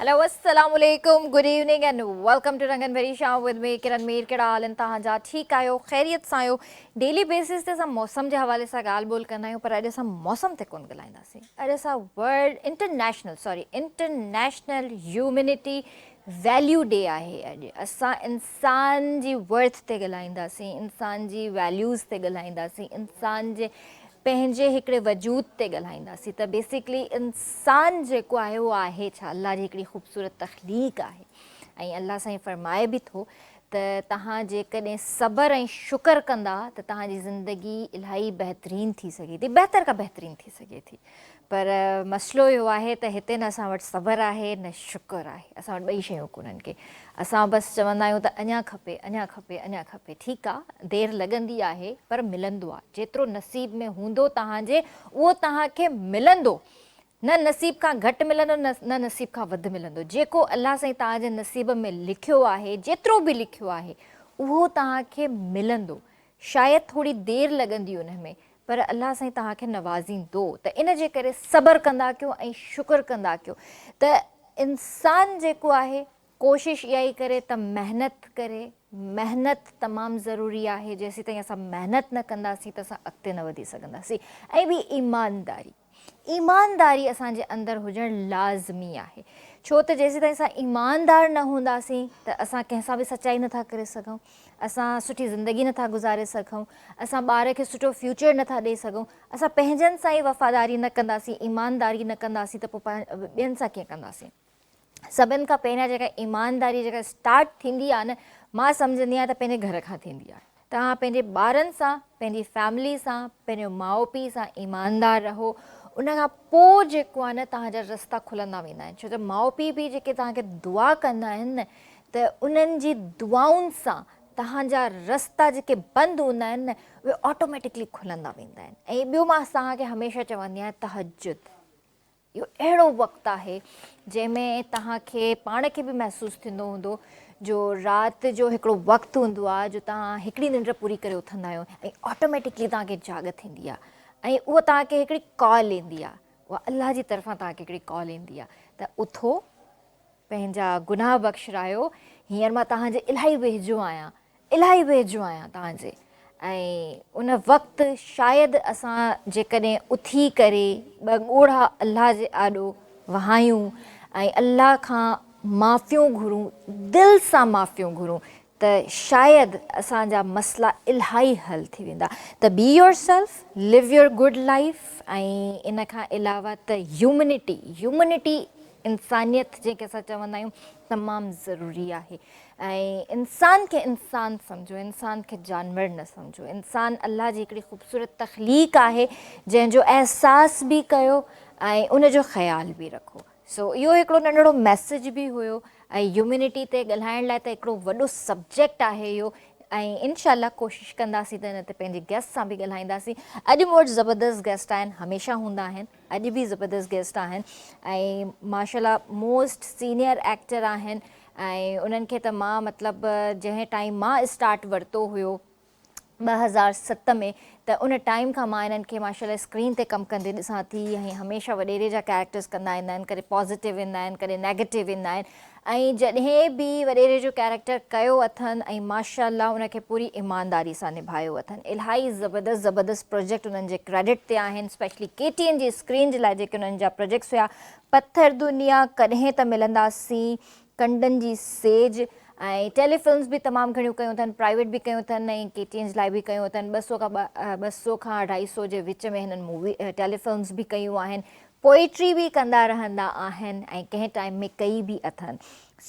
Hello السلام عليڪم good evening and welcome to Rangan Bhari Sham with me Kiran Mir ڪهڙا حال آهن توهان جا ٺيڪ آهيو خيريت سان آهيو ڊيلي بيسس تي اسان موسم جي حوالي سان ڳالهه ٻولهه ڪندا آهيون پر اڄ اسان موسم تي ڪونه ڳالهائينداسين اڄ اسان world international sorry international humanity value day آهي اڄ اسان انسان جي ورٿ تي ڳالهائينداسين انسان جي ويليوز تي ڳالهائينداسين انسان جي پنهنجي هڪڙي وجود تي ڳالهائينداسين ته بيسڪلي انسان جيڪو آهي اهو آهي ڇا الله جي هڪڙي خوبصورت تخليق آهي ۽ الله سائين فرمائي به ٿو ته توهان جيڪڏهن صبر ۽ شڪر ڪندا ته توهان جي زندگي الاهي بهترين ٿي سگهي ٿي بهتر کان بهترين ٿي سگهي ٿي پر مسئلو اهو آهي ته هتي نه اسان وٽ صبر آهي نه شڪر آهي اسان وٽ ٻئي شيون ڪونهن ڪي اسان بس چوندا آهيون ته اڃا کپي اڃا کپي اڃا کپي ٺيڪ آ دير لڳندي آهي پر ملندو آ جيترو نصيب ۾ هوندو توهان جي اهو توهان کي ملندو نه نصيب کان گهٽ ملندو نه نصيب کان وڌ ملندو جيڪو الله سائين توهان جي نصيب ۾ لکيو آهي جيترو به لکيو آهي اهو توهان کي ملندو شايد ٿوري دير لڳندي ان ۾ پر الله سائين توهان کي نوازيندو ته ان جي ڪري صبر ڪندا ڪيو ۽ شڪر ڪندا ڪيو ته انسان جيڪو آهي ڪوشش اها ئي ڪري ته محنت ڪري محنت تمام ضروري آهي جيسيتائين اسان محنت نه ڪنداسين ته اسان اڳتي نه وڌي سگهنداسين ۽ ٻي ايمانداري ايمانداري اسان جي اندر هجڻ لازمي آهي ڇو ته جيسيتائين اسان ايماندار نه هونداسين ته اسان ڪنهن سان به سچائي نٿا ڪري سگهون اسان سٺي زندگي نٿا گذاري سگهون اسان ٻار کي سٺو فيوچر نٿا ڏئي سگهون اسان پنهنجن سان ئي وفاداري نه ڪنداسين ايمانداري نه ڪنداسين ته پوء ٻين سان ڪيئن ڪنداسين سڀن کان پهريان جيڪا ايمانداري جيڪا اسٽارٽ ٿيندي آهي نه مان سمجهندي آهيان ته پنهنجي گهر کان ٿيندي آهي توهان پنهنجي ٻارن سان پنهنجي فيملي سان پنهنجي ماء پيء سان ايماندار رهو ان کان پوء جيڪو آهي نه توهان جا رستا کلندا ويندا آهن ڇو ته ماء پيء به جيڪي توهان کي دعا ڪندا آهن نه ته انهن جي دعائن سان توهان جا رستا جيڪي بند هوندا آهن نه اهي آٽوميٽڪلي کلندا ويندا آهن ۽ ٻيو مان توهان کي هميشه چوندي آهيان تهجد اهو اهڙو وقت آهي جنهن ۾ توهان کي پاڻ کي به محسوس ٿيندو هوندو جو رات جو هڪڙو وقت هوندو آهي جو توهان هڪڙي ننڊ پوري ڪري اٿندا آهيو ۽ آٽوميٽڪلي توهان کي جاڳ ٿيندي آهي ۽ اهو توهان کي هڪڙي ڪال ايندي آهي اها الله جي طرفان توهان کي هڪڙي ڪال ايندي آهي ته اٿو پنهنجا گناهه بخشرايو، هينئر مان توهان جي الاهي ويجهو آهيان، الاهي ويجهو آهيان توهان جي. ۽ ان وقت شايد اسان جيڪڏهن اٿي ڪري ٻه ڳوڙها الله جي آڏو وهايون ۽ الله کان معافيون گهرون، دل سان معافيون گهرون ته شايد اسان جا مسئلا الاهي حل ٿي ويندا ته be yourself live your good life ۽ ان کان علاوه ته هيومنٽي هيومنٽي انسانيت جنهن کي اسان چوندا آهيون تمام ضروري آهي ۽ انسان کي انسان سمجهو انسان کي جانور نه سمجهو انسان الله جي هڪڙي خوبصورت تخليق آهي جنهن جو احساس به ڪيو ۽ ان جو خيال به رکو سو اهو هڪڙو ننڍڙو ميسيج به هيو ۽ هيومنٽي تي ڳالهائڻ لاء ته هڪڙو وڏو سبجيڪٽ آهي اهو ۽ انشاء الله ڪوشش ڪنداسين ته ان تي پنهنجي گيسٽ سان به ڳالهائينداسين اڄ مون وٽ زبردست گيسٽ آهن هميشه هوندا آهن اڄ به زبردست گيسٽ آهن ۽ ماشاء الله موسٽ سينيئر ايڪٽر آهن ۽ انهن کي ته مان مطلب جنهن ٽائيم مان اسٽارٽ ورتو هيو 2007 ۾ ته ان ٽائيم کان مان انهن کي ماشاء الله اسڪرين تي ڪم ڪندي ڏسان ٿي ۽ هميشه وڏيري جا ڪيريڪٽرز ڪندا ايندا آهن ڪڏهن پازيٽو ايندا آهن ڪڏهن نيگيٽو ايندا آهن ۽ جڏهن به وڏيري جو ڪيريڪٽر ڪيو اٿن ۽ ماشاء الله ان کي پوري ايمانداري سان نڀايو اٿن الاهي زبردست زبردست پروجيڪٽ انهن جي ڪريڊٽ تي آهن اسپيشلي ڪي ٽي اين جي اسڪرين جي لاء جيڪي انهن جا پروجيڪٽس هيا پٿر دنيا ڪڏهن ته ملنداسين ڪنڊن جي سيج ۽ ٽيلي فلمز به تمام گهڻيون ڪيون اٿن پرائيويٽ به ڪيون اٿن ۽ ڪي ٽي اين لاء به ڪيون اٿن ٻه سو کان ٻه سو کان اڍائي سو جي وچ ۾ هنن مووي ٽيلي فلمز به ڪيون آهن پوئٽري به ڪندا رهندا آهن ۽ ڪنهن ٽائيم ۾ ڪئي به اٿن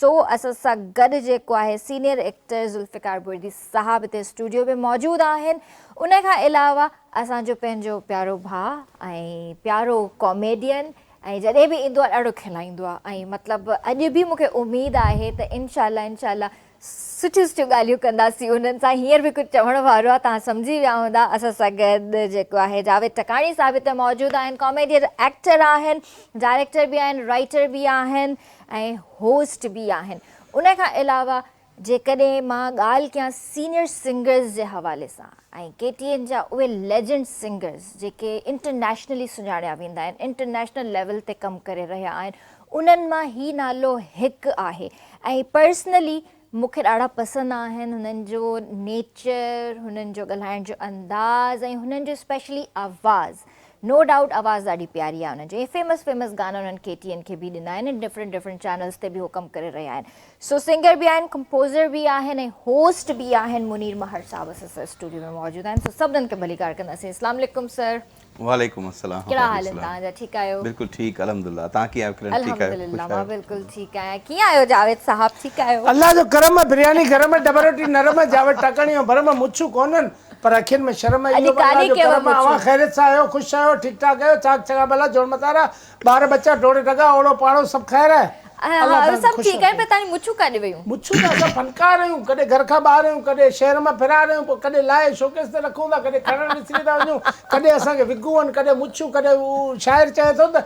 سو اسان سان گڏ جيڪو آهي سينيئر ايڪٽر ذوالفقار بردي صاحب هتي اسٽوڊيو ۾ موجود آهن ان کان علاوه اسان جو پنهنجو پيارو ڀاء ۽ پيارو ڪاميڊين ۽ جڏهن به ايندو آهي ڏاڍو کلائيندو آهي ۽ مطلب اڄ به مون کي اميد آهي ته انشاء الله انشاء الله سٺيون سٺيون ڳالهيون ڪنداسين انهن سان هينئر به ڪجهه چوڻ وارو آهي توهان سمجهي ويا هوندا اسان سان گڏ جيڪو آهي جاويد ٽڪاڻي صاحب هتي موجود آهن ڪاميڊين ايڪٽر آهن ڊائريڪٽر به آهن رائيٽر به آهن ۽ هوسٽ به آهن ان کان علاوه جيڪڏهن مان ڳالهه ڪيان سينيئر سنگرز جي حوالي سان ۽ ڪي ٽي اين جا اهي ليجنڊ سنگرز جيڪي انٽرنيشنلي سڃاڻيا ويندا آهن انٽرنيشنل ليول تي ڪم ڪري رهيا آهن انهن مان هي نالو هڪ آهي ۽ پرسنلي مون کي ڏاڍا پسند آهن هنن جو نيچر هنن جو ڳالهائڻ جو انداز ۽ هنن جو اسپيشلي آواز نو ڊائوٽ آواز ڏاڍي پياري آهي انهن جو ۽ فيمس فيمس گانا انهن ڪي ٽي اين کي به ڏنا آهن ۽ ڊفرنٽ ڊفرنٽ چينلز تي به هو ڪم ڪري رهيا آهن سو سنگر به آهن ڪمپوزر به آهن ۽ هوسٽ به آهن منير مهر صاحب اسان سان اسٽوڊيو ۾ موجود آهن سو سڀنن کي ڀليڪار ڪنداسين اسلام عليڪم سر. وعليڪم السلام ڪهڙا حال آهن توهان جا ٺيڪ آهيو. بلڪل ٺيڪ الحمدلله توهان ڪيئن آهيو ڪرن ٺيڪ آهيو الحمدلله مان بلڪل ٺيڪ آهيان ڪيئن آهيو جاويد صاحب ٺيڪ آهيو. الله جو ڪرم آ برياني گرم آ ڊبل روٽي نرم آ جاويد ٽاڪاڻي جو ڀرم آ مڇون ڪونهن پر اکين ۾ شرم آ اڄ اهو به الله ڪاڏي جو ڪيو ڪرم آ اوهان مڇون. خيريت سان آهيو خوش آهيو ٺيڪ ٺاڪ آهيو چاڪ چڱا ڀلا جوڙ متارا ٻار ٻچا ڊوڙ ڊڳا اوڙو پاڙو سڀ خير آهي الله ها توهان کي سڀ خوش ٺيڪ آهن رکي. پر توهان جون مڇون ڪاڏي ويون. مڇون ته اسان فنڪار آهيون ڪڏهن گهر کان ٻاهر آهيون ڪڏهن شهر مان فرار آهيون پوء ڪڏهن لاهي شوڪيس تي رکون ٿا ڪڏهن کڻڻ وسري ٿا وڃون ڪڏهن اسان کي وڳون آهن ڪڏهن مڇون ڪڏهن هو شاعر چئي ٿو ته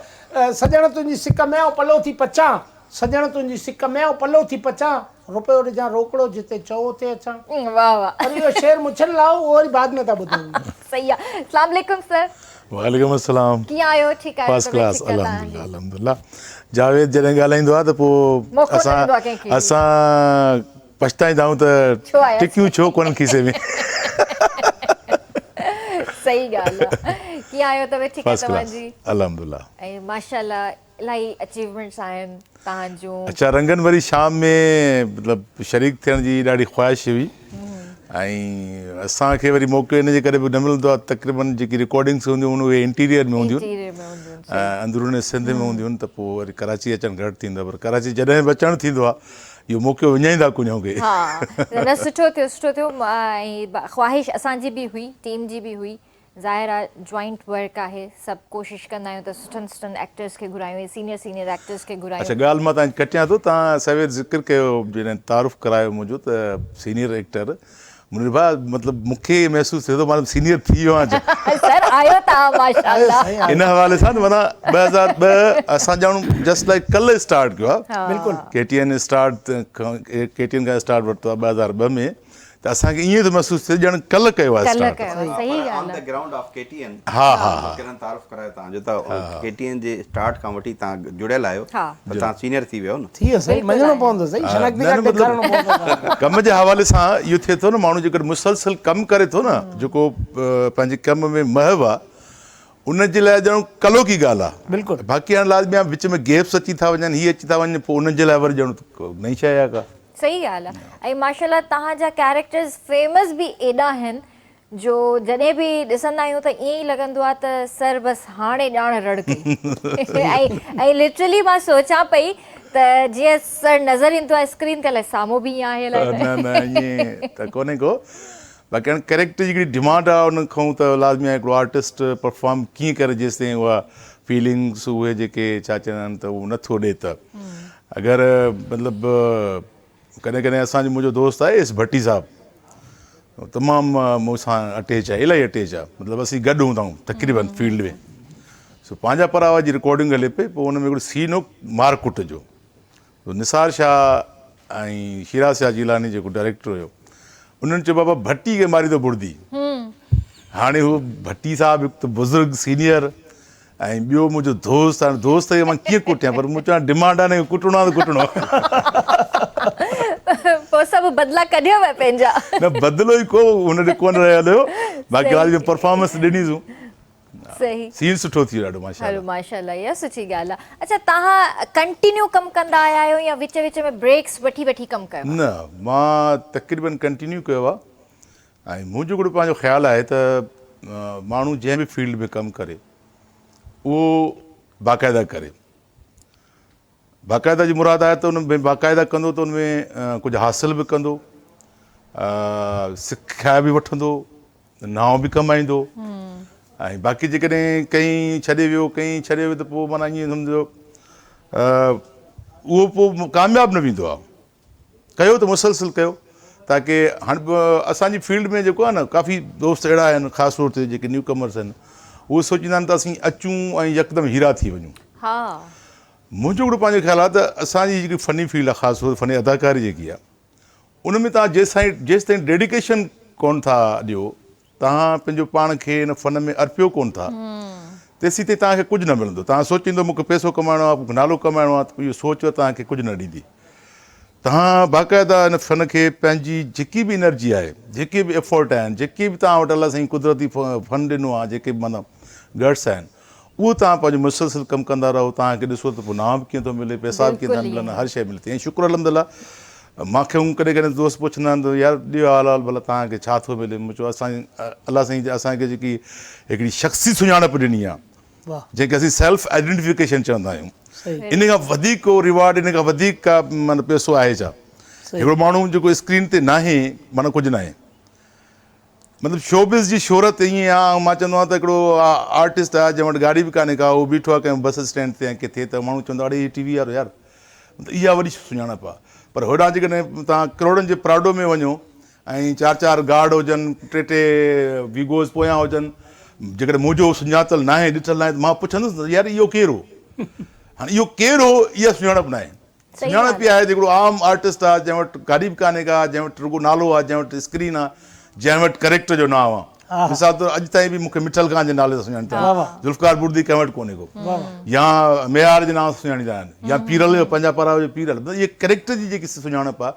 سڄڻ تنهنجي سڪ ۾ آئون پلو ٿي پچان سڄڻ تنهنجي سڪ ۾ آئون پلو ٿي پچان روپيو ڏجان روڪڙو جتي چئو اتي اچان واهه واهه. پر اهو شعر مڇن لاء هو اهو وري بعد ۾ ٿا ٻڌايون. صحيح آهي اسلام عليڪم سر. وعليڪم السلام. ڪيئن آهيو ٺيڪ آهيو فرسٽ طبيعت ڪلاس ٺيڪ آهي توهان الحمدلله جي. الحمدلله جاويد جڏهن ڳالهائيندو آهي ته پوء موقعو نه اسان ڏيندو آهي ڪنهن کي به. اسان پڇتائيندا آهيون ته ڇو آياسين. ٽڪيون ڇو ڪونهن کيسي ۾. صحيح ڳالهه آهي ڪيئن آهيو طبيعت ٺيڪ آهي فرسٽ توهان ڪلاس جي. الحمدلله. ۽ ماشاءالله الاهي اچيومينٽس آهن توهان جون. اڇا رنگن ڀري شام ۾ مطلب شريڪ ٿيڻ جي ڏاڍي خواهش هئي ۽ اسان کي وري موقعو ان جي ڪري به نه ملندو آهي تقريبن جيڪي رڪارڊنگس هونديون آهن اهي انٽيريئر ۾ هونديون آهن اندرون سنڌ ۾ هونديون آهن ته پوء وري ڪراچي اچڻ گهٽ ٿيندو آهي پر ڪراچي جڏهن به اچڻ ٿيندو آهي اهو موقعو وڃائيندا ڪونهيون ڪي. ها نه سٺو ٿيو سٺو ٿيو ۽ خواهش اسان جي به هئي ٽيم جي به هئي ظاهر آ جوائنٽ ورڪ آهي سڀ ڪوشش ڪندا آهيون ته سٺن سٺن ايڪٽرس کي گهرايون ۽ سينيئر سينيئر ايڪٽرس کي اڇا گهرايون. ڳالهه مان تان ڪٽيان ٿو تان سوير ذڪر ڪيو جڏهن تعارف ڪرايو منهنجو ته سينيئر ايڪٽر منير ڀاء مطلب مون کي ائين محسوس ٿئي ٿو مان سينيئر ٿي ويو آهيان ڇا. سر آهيو تان ماشاءالله. ان حوالي سان ته معنيٰ 2002 اسان ڄاڻو جسٽ لائيڪ ڪلهه اسٽارٽ ڪيو آهي بلڪل K T N start K T N کان اسٽارٽ ورتو آهي 2002 ۾ ته اسان کي ائين ٿو محسوس ٿئي ڄڻ ڪلهه ڪيو آهي ڪلهه اسٽارٽ. ڪيو آهي صحيح پر آن ڳالهه the آهي. Ground of K T N ها ها ها. ڪرن تعارف ڪرايو توهان جو ته ڪي ٽي اين جي اسٽارٽ کان وٺي توهان جڙيل آهيو ها. ته توهان سينئر ٿي ويو نه. ٿي ويو سائين بلڪل مڃڻو آهي. پوندو سائين ها شناختي نه نه ڪارڊ مطلب ڏيکارڻو پوندو توهان کي. ڪم جي حوالي سان اهو ٿئي ٿو نه ماڻهو جيڪڏهن مسلسل ڪم ڪري ٿو نه جيڪو پنهنجي ڪم ۾ محو آهي ان جي لاء ڄڻ ڪلهوڪي ڳالهه آهي بلڪل. باقي هاڻي لازمي آهي وچ ۾ گيپس اچي ٿا وڃن هي اچي ٿا وڃن پوء انهن جي لاء وري ڄڻ نئين شيء آهي ڪا. صحيح ڳالهه آ ۽ ماشاءالله توهان جا ڪيريڪٽرز فيمس به ايڏا آهن جو جڏهن به ڏسندا آهيون ته ائين ئي لڳندو آ ته سر بس هاڻي ڄاڻ رڙ ڪئي ۽ ۽ لٽرلي مان سوچان پئي ته جيئن سر نظر ايندو آ اسڪرين تي الائي سامهون به ائين آهي الائي نه نه ائين ته ڪونهي ڪو باقي هاڻي ڪيريڪٽر جي هڪڙي ڊمانڊ آ ان کان ته لازمي آهي هڪڙو آرٽسٽ پرفارم ڪيئن ڪري جيستائين اها فيلنگس اهي جيڪي ڇا چوندا آهن ته اهو نٿو ڏي ته اگر مطلب ڪڏهن ڪڏهن اسان جو منهنجو دوست آهي ايس ڀٽي صاحب تمام مون سان اٽيچ آهي الاهي اٽيچ آهي مطلب اسين گڏ هوندا آهيون تقريبن فيلڊ ۾ سو پنهنجا پراوا جي رڪارڊنگ هلي پئي پوء ان ۾ هڪڙو سين هو مارڪٽ جو نثار شاهه ۽ شيراز شاهه جيلاني جيڪو ڊائريڪٽر هيو انهن چيو بابا ڀٽي کي ماريندو بڙدي هاڻي هو ڀٽي صاحب هڪ ته بزرگ سينيئر ۽ ٻيو منهنجو دوست هاڻي دوست کي مان ڪيئن ڪٽيان پر مون چيو ڊمانڊ آهي نه ڪٽڻو آهي ته ڪٽڻو پوء سڀ بدلا ڪڍيو پنهنجا نه بدلو ئي ڪو هن ڏي ڪونه رهيل هيو باقي پرفارمنس ڏنيسون صحيح. سين سٺو ٿي ويو ڏاڍو ماشاءالله. هلو ماشاءالله اها سٺي ڳالهه آ. اڇا توهان ڪنٽينيو ڪم ڪندا آيا آهيو يا وچ وچ ۾ بريڪس وٺي وٺي ڪم ڪيو آ؟ نه مان تقريبن ڪنٽينيو ڪيو آ ۽ منهنجو هڪڙو پنهنجو خيال آهي ته ماڻهو جنهن به فيلڊ ۾ ڪم ڪري اهو باقاعده ڪري. باقاعده جي مراد آهي ته ان ۾ باقاعده ڪندو ته ان ۾ ڪجهه حاصل به ڪندو، سکيا به وٺندو، نانء به ڪمائيندو ۽ باقي جيڪڏهن ڪئين ڇڏي ويو ڪئين ڇڏي ويو ته پوء معنيٰ ائين سمجهو اهو پوء ڪامياب نه ويندو آهي. ڪيو ته مسلسل ڪيو تاڪه هاڻ اسان جي فيلڊ ۾ جيڪو آهي نه ڪافي دوست اهڙا آهن خاص طور تي جيڪي نيو ڪمرس آهن اهي سوچيندا آهن ته اسين اچون ۽ يڪدم هيرا ٿي وڃون. ها. منهنجو هڪڙو پنهنجو خيال آهي ته اسان جي جيڪي فني فيلڊ آهي خاص طور فني اداڪاري جيڪي آهي ان ۾ توهان جيستائين جيستائين ڊيڊيڪيشن ڪونه ٿا ڏيو توهان پنهنجو پاڻ کي ان فن ۾ ارپيو ڪونه ٿا تيسين تائين توهان کي ڪجهه نه ملندو. توهان سوچيندو مون کي پئسو ڪمائڻو آهي، مون کي نالو ڪمائڻو آهي ته اهو سوچ توهان کي ڪجهه نه ڏيندي. توهان باقاعده ان فن کي پنهنجي جيڪي به انرجي آهي، جيڪي به ايفورٽ آهن، جيڪي به توهان وٽ الله سائين قدرتي فن ڏنو آهي، جيڪي به معنيٰ گٽس آهن، اهو توهان پنهنجو مسلسل ڪم ڪندا رهو، توهان کي ڏسو ته پوء نانء به ڪيئن ٿو ملي، پئسا به ڪيئن ٿا ملن، هر شيء ملي ٿي ۽ شڪر الحمدلله مان کي ڪڏهن ڪڏهن دوست پڇندا آهن ته يار ڏيو حال احوال ڀلا توهان کي ڇا ٿو ملي، مون چيو اسان الله سائين اسان کي جيڪي هڪڙي شخصي سڃاڻپ ڏني آهي جنهن کي اسين سيلف آئيڊينٽيفڪيشن چوندا آهيون ان کان وڌيڪ ڪو ريوارڊ ان کان وڌيڪ ڪا معنيٰ پئسو آهي ڇا؟ هڪڙو ماڻهو جيڪو اسڪرين تي ناهي معنيٰ ڪجهه ناهي. مطلب شوبز جي شهرت ائين آ ۽ مان چوندو آهيان ته هڪڙو آرٽسٽ آ جنهن وٽ گاڏي به ڪانهي ڪا اهو بيٺو آ ڪنهن بس اسٽينڊ تي يا ڪٿي ته ماڻهو چوندا اڙي هي ٽي وي وارو يار مطلب اها وڏي سڃاڻپ آ پر هوڏانهن جيڪڏهن توهان ڪروڙن جي پراڊو ۾ وڃو ۽ چار چار گارڊ هجن ٽي ٽي ويگوز پويان هجن جيڪڏهن منهنجو سڃاتل ناهي ڏٺل ناهي ته مان پڇندس نه يار اهو ڪير هو هاڻي اهو ڪير هو اها سڃاڻپ ناهي سڃاڻپ اها آهي ته هڪڙو عام آرٽسٽ آهي جنهن وٽ گاڏي به ڪانهي ڪا، جنهن وٽ رڳو نالو آهي، جنهن وٽ اسڪرين آهي، جنهن وٽ ڪريڪٽر جو نانء آهي. مثال طور اڄ تائين به مون کي مٺل خان جي نالي سان سڃاڻيندا آهن، ذوالفقار بڙدي ڪنهن وٽ ڪونهي ڪو، يا ميهار جي نانء سان سڃاڻيندا آهن، يا پيرل جو پنهنجا پرايو جو پيرل، مطلب اهي ڪريڪٽر جي جيڪي سڃاڻپ آهي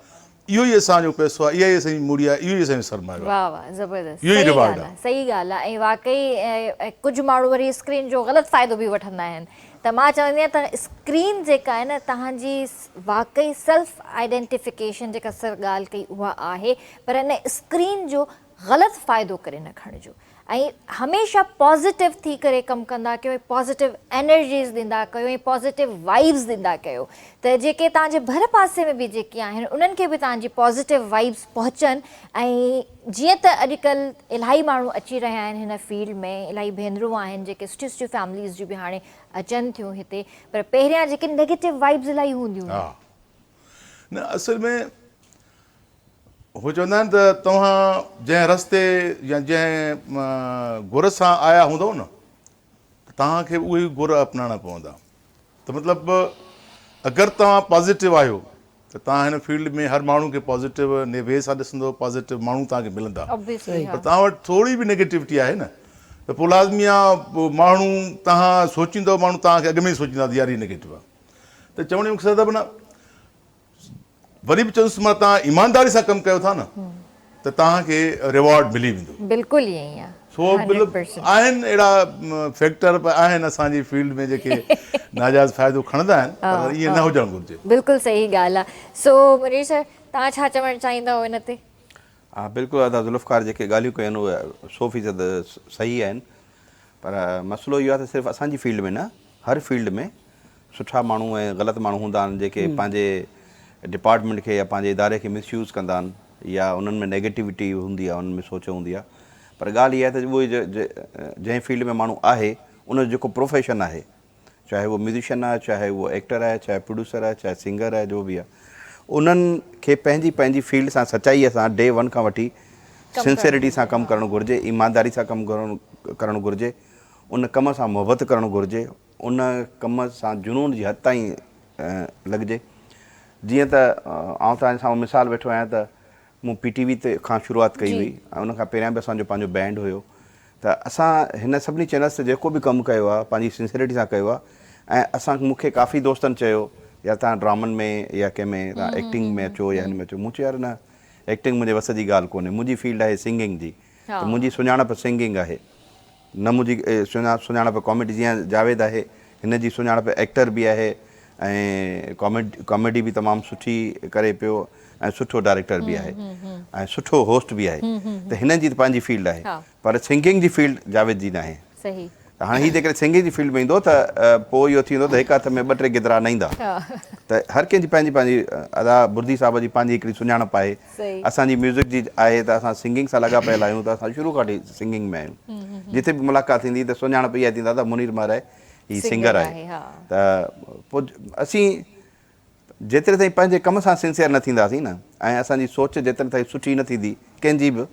اهو ئي اسان جو پئسو آهي، اها ئي اسان جي موڙي آهي، اهو ئي اسان جو سرمايو آهي. واهه واهه زبردست اهو ئي صحيح ريوارڊ ڳالهه آهي. آهي صحيح ڳالهه آهي ۽ واقعي ڪجهه ماڻهو وري اسڪرين جو غلط فائدو به وٺندا آهن ته مان چوندي آهيان ته اسڪرين جيڪا آهي نه توهان جي واقعي سيلف آئيڊينٽيفڪيشن جيڪا سر ڳالهه ڪئي اها آهي پر ان اسڪرين جو غلط فائدو ڪري نه کڻجو ۽ هميشه پازيٽو ٿي ڪري ڪم ڪندا ڪيو ۽ پازيٽو انرجيز ڏيندا ڪيو ۽ پازيٽو وائبس ڏيندا ڪيو ته جيڪي توهان جي ڀر پاسي ۾ به جيڪي آهن انهن کي به توهان جي پازيٽو وائبس پهچن ۽ جيئن ته اڄڪلهه الاهي ماڻهو اچي رهيا آهن هن فيلڊ ۾ الاهي ڀينرون آهن جيڪي سٺيون سٺيون فيمليز جون به هاڻي اچن ٿيون هتي پر پهريان جيڪي نيگيٽو وائبس الاهي هونديون هيون. نه اصل ۾ هو چوندا آهن ته توهان جنهن رستي يا جنهن گر سان آيا هوندؤ نه ته توهان کي به اهي ئي گر اپنائڻا پوندا ته مطلب اگر توهان پازيٽو آهيو ته توهان هن فيلڊ ۾ هر ماڻهو کي پازيٽو وي سان ڏسندو پازيٽو ماڻهو توهان کي ملندا پر توهان وٽ ٿوري به نيگيٽوٽي آهي نه ته پوء لازمي آهي پوء ماڻهو توهان سوچيندو ماڻهو توهان کي اڳ ۾ ئي سوچيندا ته يار هي نيگيٽو آهي ته چوڻ جو مقصد آهي معنيٰ وري به چوندس مان توهان ايمانداري سان ڪم ڪيو ٿا نه ته توهان کي ريوارڊ ملي ويندو. بلڪل ائين ئي آ. سو مطلب آهن اهڙا فيڪٽر به آهن اسان جي فيلڊ ۾ جيڪي ناجائز فائدو کڻندا آهن پر ائين نه هجڻ گهرجي. بلڪل صحيح ڳالهه آ. سو منير سر توهان ڇا چوڻ چاهيندؤ ان تي؟ ها بلڪل ادا ذوالفقار جيڪي ڳالهيون ڪيون آهن اهي سو فيصد صحيح آهن پر مسئلو اهو آهي ته صرف اسان جي فيلڊ ۾ نه هر فيلڊ ۾ سٺا ماڻهو ۽ غلط ماڻهو هوندا آهن جيڪي پنهنجي ڊپارٽمينٽ کي يا پنهنجي اداري کمس يوز ڪندا آهن يا انهن ۾ نيگيٽوٽي هوندي آهي انهن ۾ سوچ هوندي آهي پر ڳالهه اها آهي ته اهو جنهن فيلڊ ۾ ماڻهو آهي ان جو جيڪو پروفيشن آهي چاهي اهو ميوزيشن آهي چاهي اهو ايڪٽر آهي چاهي پروڊيوسر آهي چاهي سنگر آهي جو به آهي انهن کي پنهنجي پنهنجي فيلڊ سان سچائي سان ڊي ون کان وٺي سنسيرٽي سان ڪم ڪرڻ گهرجي ايمانداري سان ڪم ڪرڻ گهرجي ان ڪم سان محبت ڪرڻ گهرجي ان ڪم سان جنون جي حد تائين لڳجي. جيئن ته آئون توهان جي سامهون مثال ويٺو آهيان ته مون پي ٽي وي تي کان شروعات ڪئي هئي ۽ ان کان پهريان به اسان جو پنهنجو بينڊ هيو ته اسان هن سڀني چينلز تي جيڪو به ڪم ڪيو آهي پنهنجي سنسيرٽي سان ڪيو آهي ۽ اسان مون کي ڪافي دوستن چيو يار توهان ڊرامن ۾ يا ڪنهن ۾ توهان ايڪٽنگ ۾ اچو يا هن ۾ اچو مون چيو يار نه ايڪٽنگ منهنجي وس جي ڳالهه ڪونهي منهنجي فيلڊ آهي سنگنگ جي ته منهنجي سڃاڻپ سنگنگ آهي نه منهنجي سڃاڻپ ڪاميڊي جيئن جاويد آهي هن جي سڃاڻپ ايڪٽر به آهي ۽ ڪاميڊي به تمام سٺي ڪري پيو ۽ سٺو ڊائريڪٽر به آهي ۽ سٺو هوسٽ به آهي ته هن جي ته پنهنجي فيلڊ آهي پر سنگنگ جي فيلڊ جاويد جي ناهي ته هاڻي هي جيڪڏهن سنگنگ جي فيلڊ ۾ ايندو ته پوء اهو ٿيندو ته هڪ هٿ ۾ ٻه ٽي گدرا نه ايندا ته هر ڪنهن جي پنهنجي پنهنجي ادا بردي صاحب جي پنهنجي هڪڙي سڃاڻپ آهي اسان جي ميوزڪ جي آهي ته اسان سنگنگ سان لڳا پيل آهيون ته اسان شروع کان وٺي سنگنگ ۾ آهيون جتي به ملاقات ٿيندي ته سڃاڻپ اها ٿيندا ته منير مهر آهي هي سنگر آهي ته پوء اسين جيتري تائين پنهنجي ڪم سان سنسيئر نه ٿينداسين نه ۽ اسان جي سوچ جيتري تائين سٺي نه ٿيندي ڪنهن جي به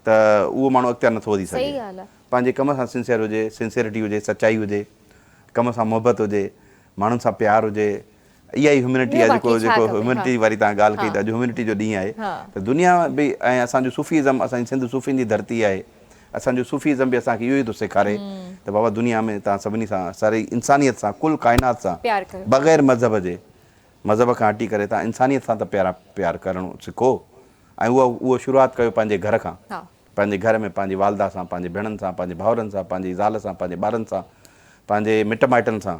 ته اهو ماڻهو اڳتي نٿو وڌي سگهي پنهنجي ڪم سان سنسيئر هجي سنسيئرٽي هجي سچائي هجي ڪم سان محبت هجي ماڻهن سان پيار هجي اها ئي هيومنٽي آهي جيڪو جيڪو هيومنٽي واري توهان ڳالهه ڪئي ته اڄ هيومنٽي جو ڏينهن آهي ته دنيا به ۽ اسان جو صوفي ازم اسان جي سنڌ صوفين جي ڌرتي آهي اسان جو صوفي ازم به اسان کي اهو ئي ٿو سيکاري ته بابا دنيا ۾ توهان سڀني سان ساري انسانيت سان ڪل ڪائنات سان پيار ڪيو. بغير مذهب جي مذهب کان هٽي ڪري توهان انسانيت سان ته پيارا پيار ڪرڻ سکو ۽ اهو اهو شروعات ڪيو پنهنجي گهر کان ها. پنهنجي گهر ۾ پنهنجي والده سان پنهنجي ڀيڻن سان پنهنجي ڀائرن سان پنهنجي زال سان پنهنجي ٻارن سان پنهنجي مٽ مائٽن سان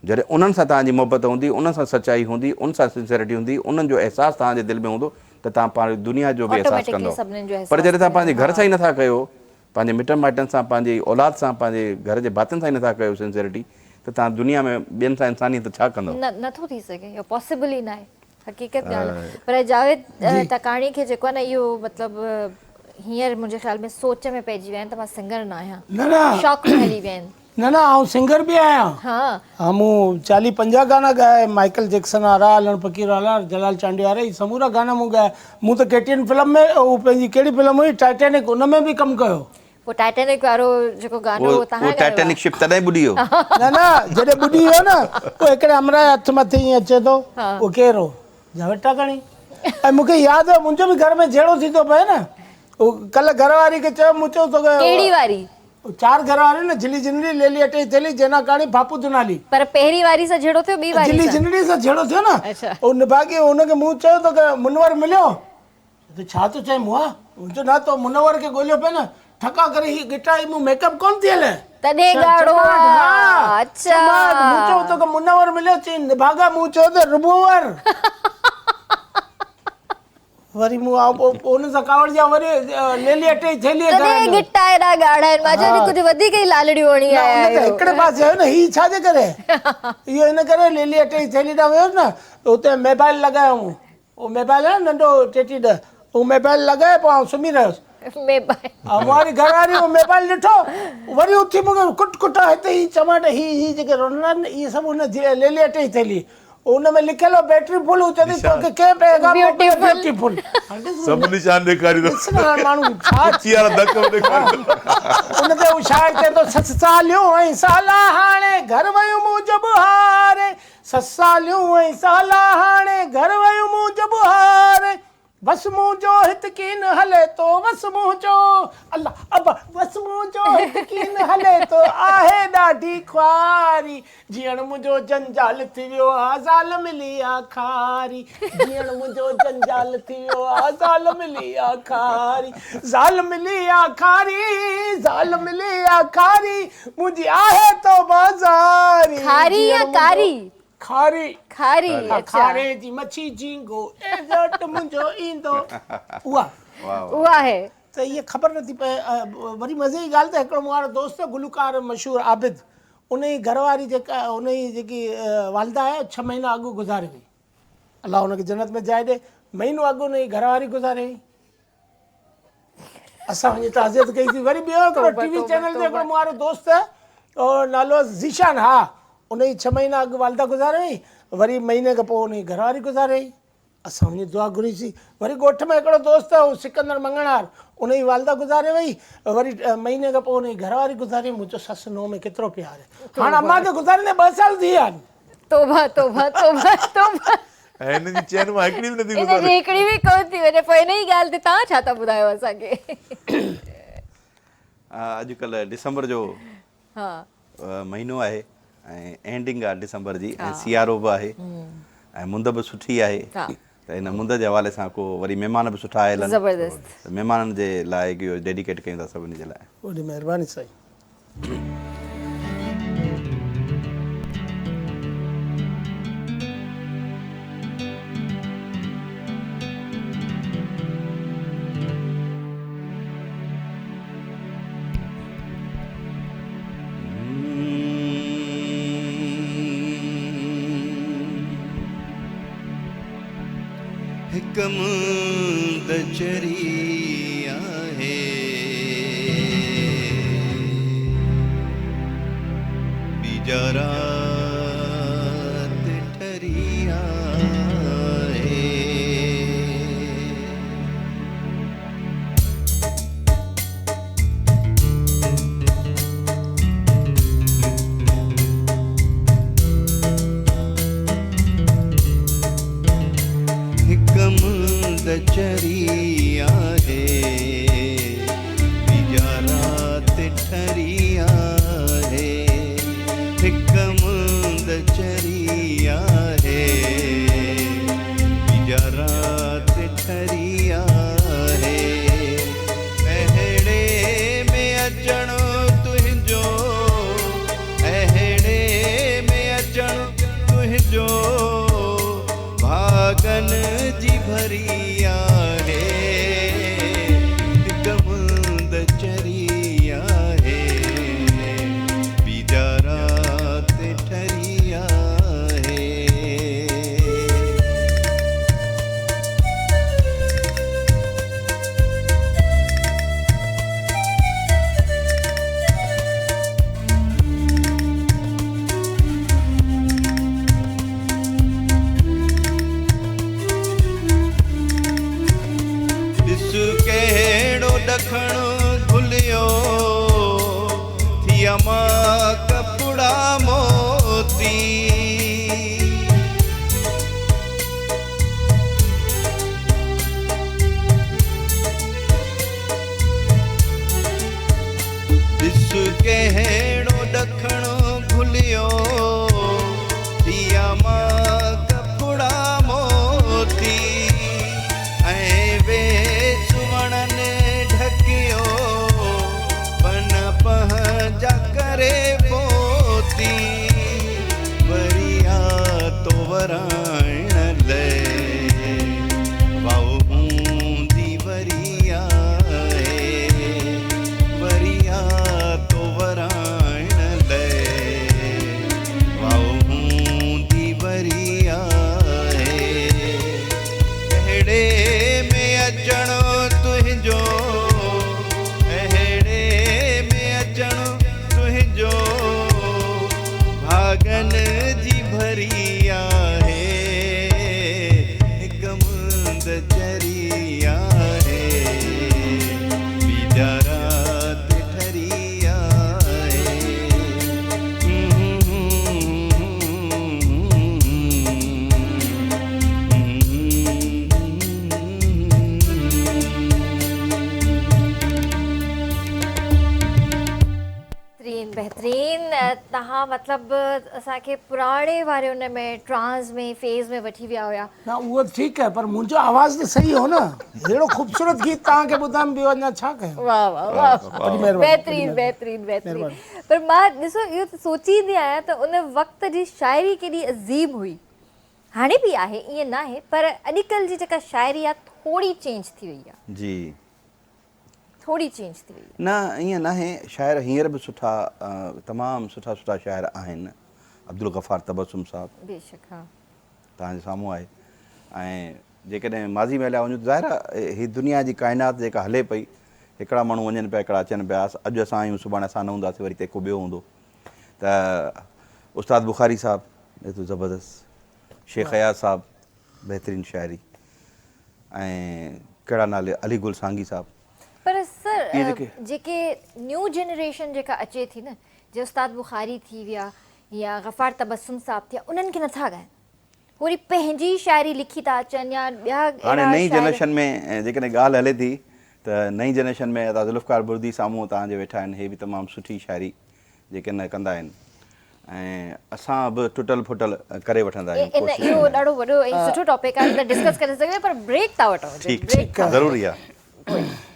جڏهن انهن سان توهان جي محبت هوندي، انهن سان سچائي هوندي، ان سان سنسيرٽي هوندي، انهن جو احساس توهان جي دل ۾ هوندو ته توهان پاڻ دنيا جو به احساس آٽوميٽڪلي ڪندؤ. سڀنين جو پر احساس جڏهن توهان ٿي پنهنجي ويندو گهر ها. سان ئي نٿا ڪيو، پنهنجي مٽن مائٽن سان، پنهنجي اولاد سان، پنهنجي گهر جي ڀاتين سان ئي نٿا ڪيو سنسيرٽي ته توهان دنيا ۾ ٻين سان انسانيت ڇا ڪندؤ؟ نه نٿو ٿي سگهي اهو پاسيبل ئي ناهي حقيقت ڳالهه آهي پر جاويد ٽڪاڻي کي جيڪو آهي نه اهو مطلب هينئر منهنجي خيال ۾ سوچ ۾ پئجي ويا آهن ته مان سنگر نه آهيان نه نه شاڪ ۾ هلي ويا آهن. نه نه آئون سنگر به آهيان. ها. ها مون چاليهه پنجاهه گانا ڳايا مائيڪل جيڪسن وارا، علڻ فقير وارا، جلال چانڊيو وارا هي سمورا گانا مون ڳايا. مون ته ڪي ٽي اين فلم ۾ هو پنهنجي ڪهڙي فلم هئي ٽائٽينڪ ان ۾ به ڪم ڪيو. پوء ٽائٽينڪ وارو جيڪو گانو هو تهان اهو ڳايو آ؟ ٽائٽينڪ شپ تڏهن ٻڏي ويو. نه نه جڏهن ٻڏي ويو نه پوء هڪڙي همراهه هٿ مٿي ائين اچي ٿو اهو ڪير هو؟ جاويد ٽاڪاڻي. ۽ مون کي ياد هيو منهنجو به گهر ۾ جهيڙو ٿي ٿو پئي نه ڪلهه گهر واري کي چيو مون چيو توکي ڪهڙي واري؟ چار گهر واريون نه، جھلي جنڙي، ليلي اٽي جي ٿيلهي، جينا ڪاڻي، ڦاپو دنالي. پر پهرين واري سان جھيڙو ٿيو ٻي واري جھلي سان؟ جنڙي سان جھيڙو ٿيو نه. اڇا. او نڀاڳي ان کي مون چيو توکي منور مليو؟ چي ٿو ڇا ٿو چئين مئا؟ مون چيو نه تو منور کي ڳوليو پئي نه، ٺڪا ڪري هي ڳٽا هي مون ميڪ اپ ڪونه ٿي هلي. تڏهن ڳاڙهو آ. اڇا. چماٽ، مون چيو توکي منور مليو؟ چئين نڀاڳا مون چيو ته ربوور. وري مون آء پوء ان سان ڪاوڙجان وري ليلي اٽي جي ٿيلهيء کڻڻ تڏهن ڳٽا ايڏا ڳاڙها آهن مان چيو اڄ ڪجهه وڌيڪ ئي لالڙيون هڻي نه آيا ان ته آهيو. هڪڙي پاسي آهيو نه هي ڇا جي ڪري اهو ان ڪري ليلي اٽي جي ٿيلهي ڏانهن ويس نه ته اتي ميبائل لڳايو مون اهو ميبائل آهي نه ننڍو ٽيٽي ڏهه اهو ميبائل لڳائي پوء آئون سمهي رهيس ميبائل مون واري گهر واري اهو ميبائل ڏٺو وري اٿي مون کي ڪٽ ڪٽ هتي هي چماٽ هي هي جيڪي رنڙا آهن اهي سڀ ان ليلي اٽي جي ٿيلهي ان ۾ لکيل هو بيٽري فل هو چوندي توکي ڪنهن پيغام موڪليو بيوٽي فل سڀ نشان ڏيکاريندو ڏس نه هاڻ ماڻهو ڇا ڳچي وارا ڌڪ به ڏيکاريندو ان تي هو شاعر چئي ٿو سس ساليون ۽ سالا هاڻي گهر ويون منهنجو ٻهاري سس ساليون ۽ سالا هاڻي گهر ويون منهنجو ٻهاري وس منهنجو هت ڪين هلي ٿو وس منهنجو الله ابا وس منهنجو هت ڪين هلي ٿو آهي ڏاڍي خواري جيئڻ منهنجو جنجال ٿي ويو آ زال ملي آ کاري جيئڻ منهنجو جنجال ٿي ويو آ زال ملي آ کاري زال ملي آ کاري زال ملي آ کاري منهنجي آهي توبه زاري کاري يا ڪاري؟ کاري. کاري اڇا. کاري جي مڇي جهينگو ايزرٽ منهنجو ايندو اها. اها آهي. ته هيء خبر نٿي پئي وري مزي جي ڳالهه ته هڪڙو مون وارو دوست گلوڪار مشهور عابد ان جي گهر واري جيڪا ان جي جيڪي والده آهي ڇهه مهينا اڳ گذاري وئي الله ان کي جنت ۾ جاء ڏي مهينو اڳ ان جي گهر واري گذاري وئي. اسان وڃي تعزيت ڪئي سي وري ٻيو هڪڙو ٽي وي چينل تي هڪڙو مون وارو دوست نالو هئس ذيشان ها ان جي ڇهه مهينا اڳ والده گذاري وئي وري مهيني کان پوء ان جي گهر واري گذاري وئي اسان وڃي دعا گهري سي وري ڳوٺ ۾ هڪڙو دوست هو سڪندر مڱڻهار ان جي والده گذاري وئي وري مهيني کان پوء ان جي گهر واري گذاري وئي مون چيو سس نونهن ۾ ڪيترو پيار آهي هاڻ امان کي گذاريندي ٻه سال ٿي ويا آهن. توبه توبه توبه توبه. ۽ هن جي چئن مان هڪڙي به نٿي هن گذاري. جي هڪڙي به ڪونه ٿي وڃي پوء انهي ڳالهه تي توهان ڇا ٿا ٻڌايو اسان کي. اڄڪلهه ڊسمبر جو مهينو آهي ۽ اينڊنگ آهي ڊسمبر جي ۽ سيارو به آهي ۽ مند به سٺي آهي ته ان مند جي حوالي سان ڪو وري مهمان به سٺا آيل آهن زبردست ته مهمانن جي لاء اهو ڊيڊيڪيٽ ڪيون ٿا سڀني جي لاء. وڏي مهرباني سائين. هڪ مند چري آهي. ٻي جا رات ٺري آهي. هڪ مند چري آهي. ٻي جا رات. ڪهڙو ڏکڻ گهليو، ٿيا ماڪ ڦڙا موتي، ۽ ويس وڻن ڍڪيو، پن پنهنجا ڪري پوتي، وري آ تو ورائڻ لئه، واء هوندي وري آهي. وري آ تو ورائڻ لئه، واء هوندي وري آهي. اهڙي ۾ اچڻ تنهنجو، اهڙي ۾ اچڻ تنهنجو، ڀاڳن جي ڀري آهي، هڪ مند چري آهي، ٻي جا رات ٺري آهي. بهترين بهترين توهان مطلب اسان کي پراڻي واري ان ۾ ٽرانس ۾ فيز ۾ وٺي ويا هيا. نه اهو ته ٺيڪ آهي پر منهنجو آواز ته صحيح هو نه ههڙو خوبصورت گيت توهان کي ٻڌايم ٻيو اڃا ڇا ڪيان. واه واه واه بهترين بهترين بهترين پر مان ڏسو اهو ته سوچيندي آهيان ته ان وقت جي شاعري ڪيڏي عظيم هئي هاڻي به آهي ائين ناهي پر اڄڪلهه جي جيڪا شاعري آهي ٿوري چينج ٿي وئي آهي. جي. ٿوري چينج ٿي وئي آهي. نه ائين ناهي شاعر هينئر به سٺا تمام سٺا سٺا شاعر آهن عبدالغفار تبسم صاحب بيشڪ ها. توهان جي سامهون آهي ۽ جيڪڏهن ماضي ۾ هليا وڃون ته ظاهر آهي هي دنيا جي ڪائنات جيڪا هلي پئي هڪڙا ماڻهو وڃن پيا هڪڙا اچن پيا اڄ اسان آهيون سڀاڻي اسان نه هونداسين وري ڪو ٻيو هوندو ته استاد بخاري صاحب ايترو زبردست شيخ اياز صاحب بهترين شاعري ۽ ڪهڙا نالي علي گل سانگي صاحب پر سر جيڪي نيو جنريشن جيڪا اچي ٿي نه جي استاد بخاري ٿي ويا يا غفار تبسم صاحب ٿيا انهن کي نٿا ڳائن هو وري پنهنجي شاعري لکي ٿا اچن يا ٻيا هاڻي نئين جنريشن ۾ جيڪڏهن ڳالهه هلي ٿي ته نئين جنريشن ۾ ادا ذوالفقار بردي سامهون توهان جي ويٺا آهن هي به تمام سٺي شاعري جيڪي نه ڪندا آهن ۽ اسان به ٽٽل ڦٽل ڪري وٺندا آهيون ڪوشش اهو ڏاڍو وڏو ۽ سٺو ٽاپڪ آهي ته ڊسڪس ڪري سگهجي پر بريڪ ٿا وٺون ٺيڪ ٺيڪ ضروري آهي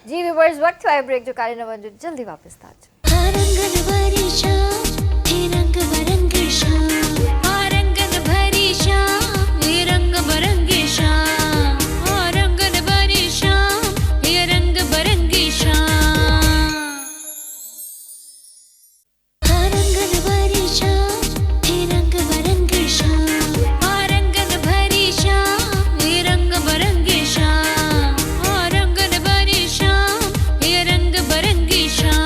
جي ويورز وقت ٿيو آهي بريڪ جو ڪاڏي نه وڃجو جلدي واپس ٿا اچون. ها رنگن ڀري شام هي رنگ برنگي شام. ها رنگن ڀري شام هي رنگ برنگي شام. ها رنگن ڀري شام هي رنگ برنگي شام. ها رنگن ڀري شام هي رنگ برنگي شام. ها رنگن ڀري شام هي رنگ برنگي شام. ها رنگن ڀري شام هي رنگ برنگي شام.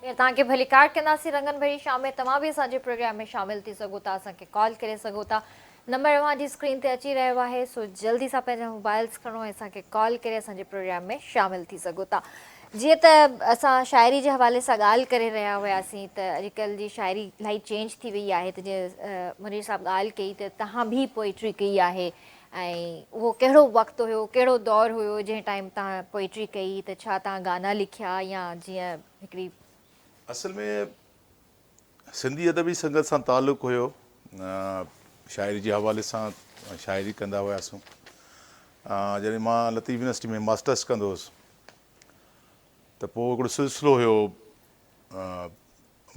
ٻيهر توهان کي ڀليڪار ڪنداسين رنگن ڀري شام ۾ توهان به اسان جي پروگرام ۾ شامل ٿي سگهو ٿا اسان کي ڪال ڪري سگهو ٿا نمبر اوهان جي اسڪرين تي اچي رهيو آهي سو جلدي سان پنهنجا موبائلز کڻو ۽ اسان کي ڪال ڪري اسان جي پروگرام ۾ شامل ٿي سگهو ٿا جيئن ته اسان شاعري جي حوالي سان ڳالهه ڪري رهيا هياسين ته اڄڪلهه جي شاعري الاهي چينج ٿي وئي آهي ته جيئن منير صاحب ڳالهه ڪئي ته توهان به پوئٽري ڪئي آهي ۽ اهو ڪهڙو وقت هيو ڪهڙو دور هيو جنهن ٽائيم توهان پوئٽري ڪئي ته ڇا توهان گانا لکيا يا جيئن هڪڙي. اصل ۾ سنڌي ادبي سنگت سان تعلق هيو شاعري جي حوالي سان شاعري ڪندا هياسون جڏهن مان لطيف يونيورسٽي ۾ ماسٽرس ڪندو هوس ته پوء هڪڙو سلسلو هيو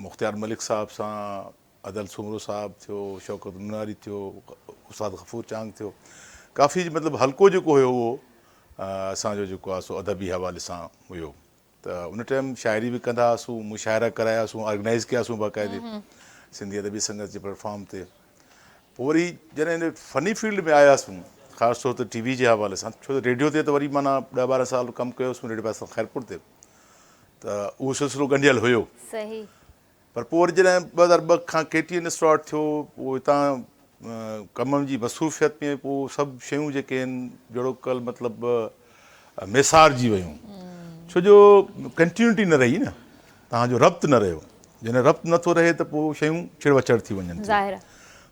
مختيار ملڪ صاحب سان ادل سومرو صاحب ٿيو، شوڪت نوناري ٿيو، استاد غفور چانگ ٿيو، ڪافي مطلب حلقو جيڪو هيو اهو اسان جو جيڪو آهي سو ادبي حوالي سان هيو ته ان ٽائيم شاعري به ڪندا هئاسون، مشاعرا ڪراياسون، آرگنائيز ڪياسون باقاعدي سنڌي ادبي سنگت جي پليٽ فارم تي. پوء وري جڏهن هن فني فيلڊ ۾ آياسون خاص طور تي ٽي وي جي حوالي سان ڇو ته ريڊيو تي ته وري معنيٰ ڏهه ٻارهن سال ڪم ڪيوسون ريڊيو پاڪستان خيرپور تي ته اهو سلسلو ڳنڍيل هيو. صحيح. پر پوء وري جڏهن 2002 کان ڪي ٽي اين اسٽارٽ ٿيو پوء هتان ڪم جي مصروفيت ۾ پوء سڀ شيون جيڪي آهن جهڙوڪل مطلب ميسارجي ويون ڇو جو ڪنٽينيوٽي نه رهي نه توهان جو ربط نه رهيو. جڏهن ربط نٿو رهي ته پوء شيون ڇڙ وڇڙ ٿي وڃن ٿيون. ظاهر آ.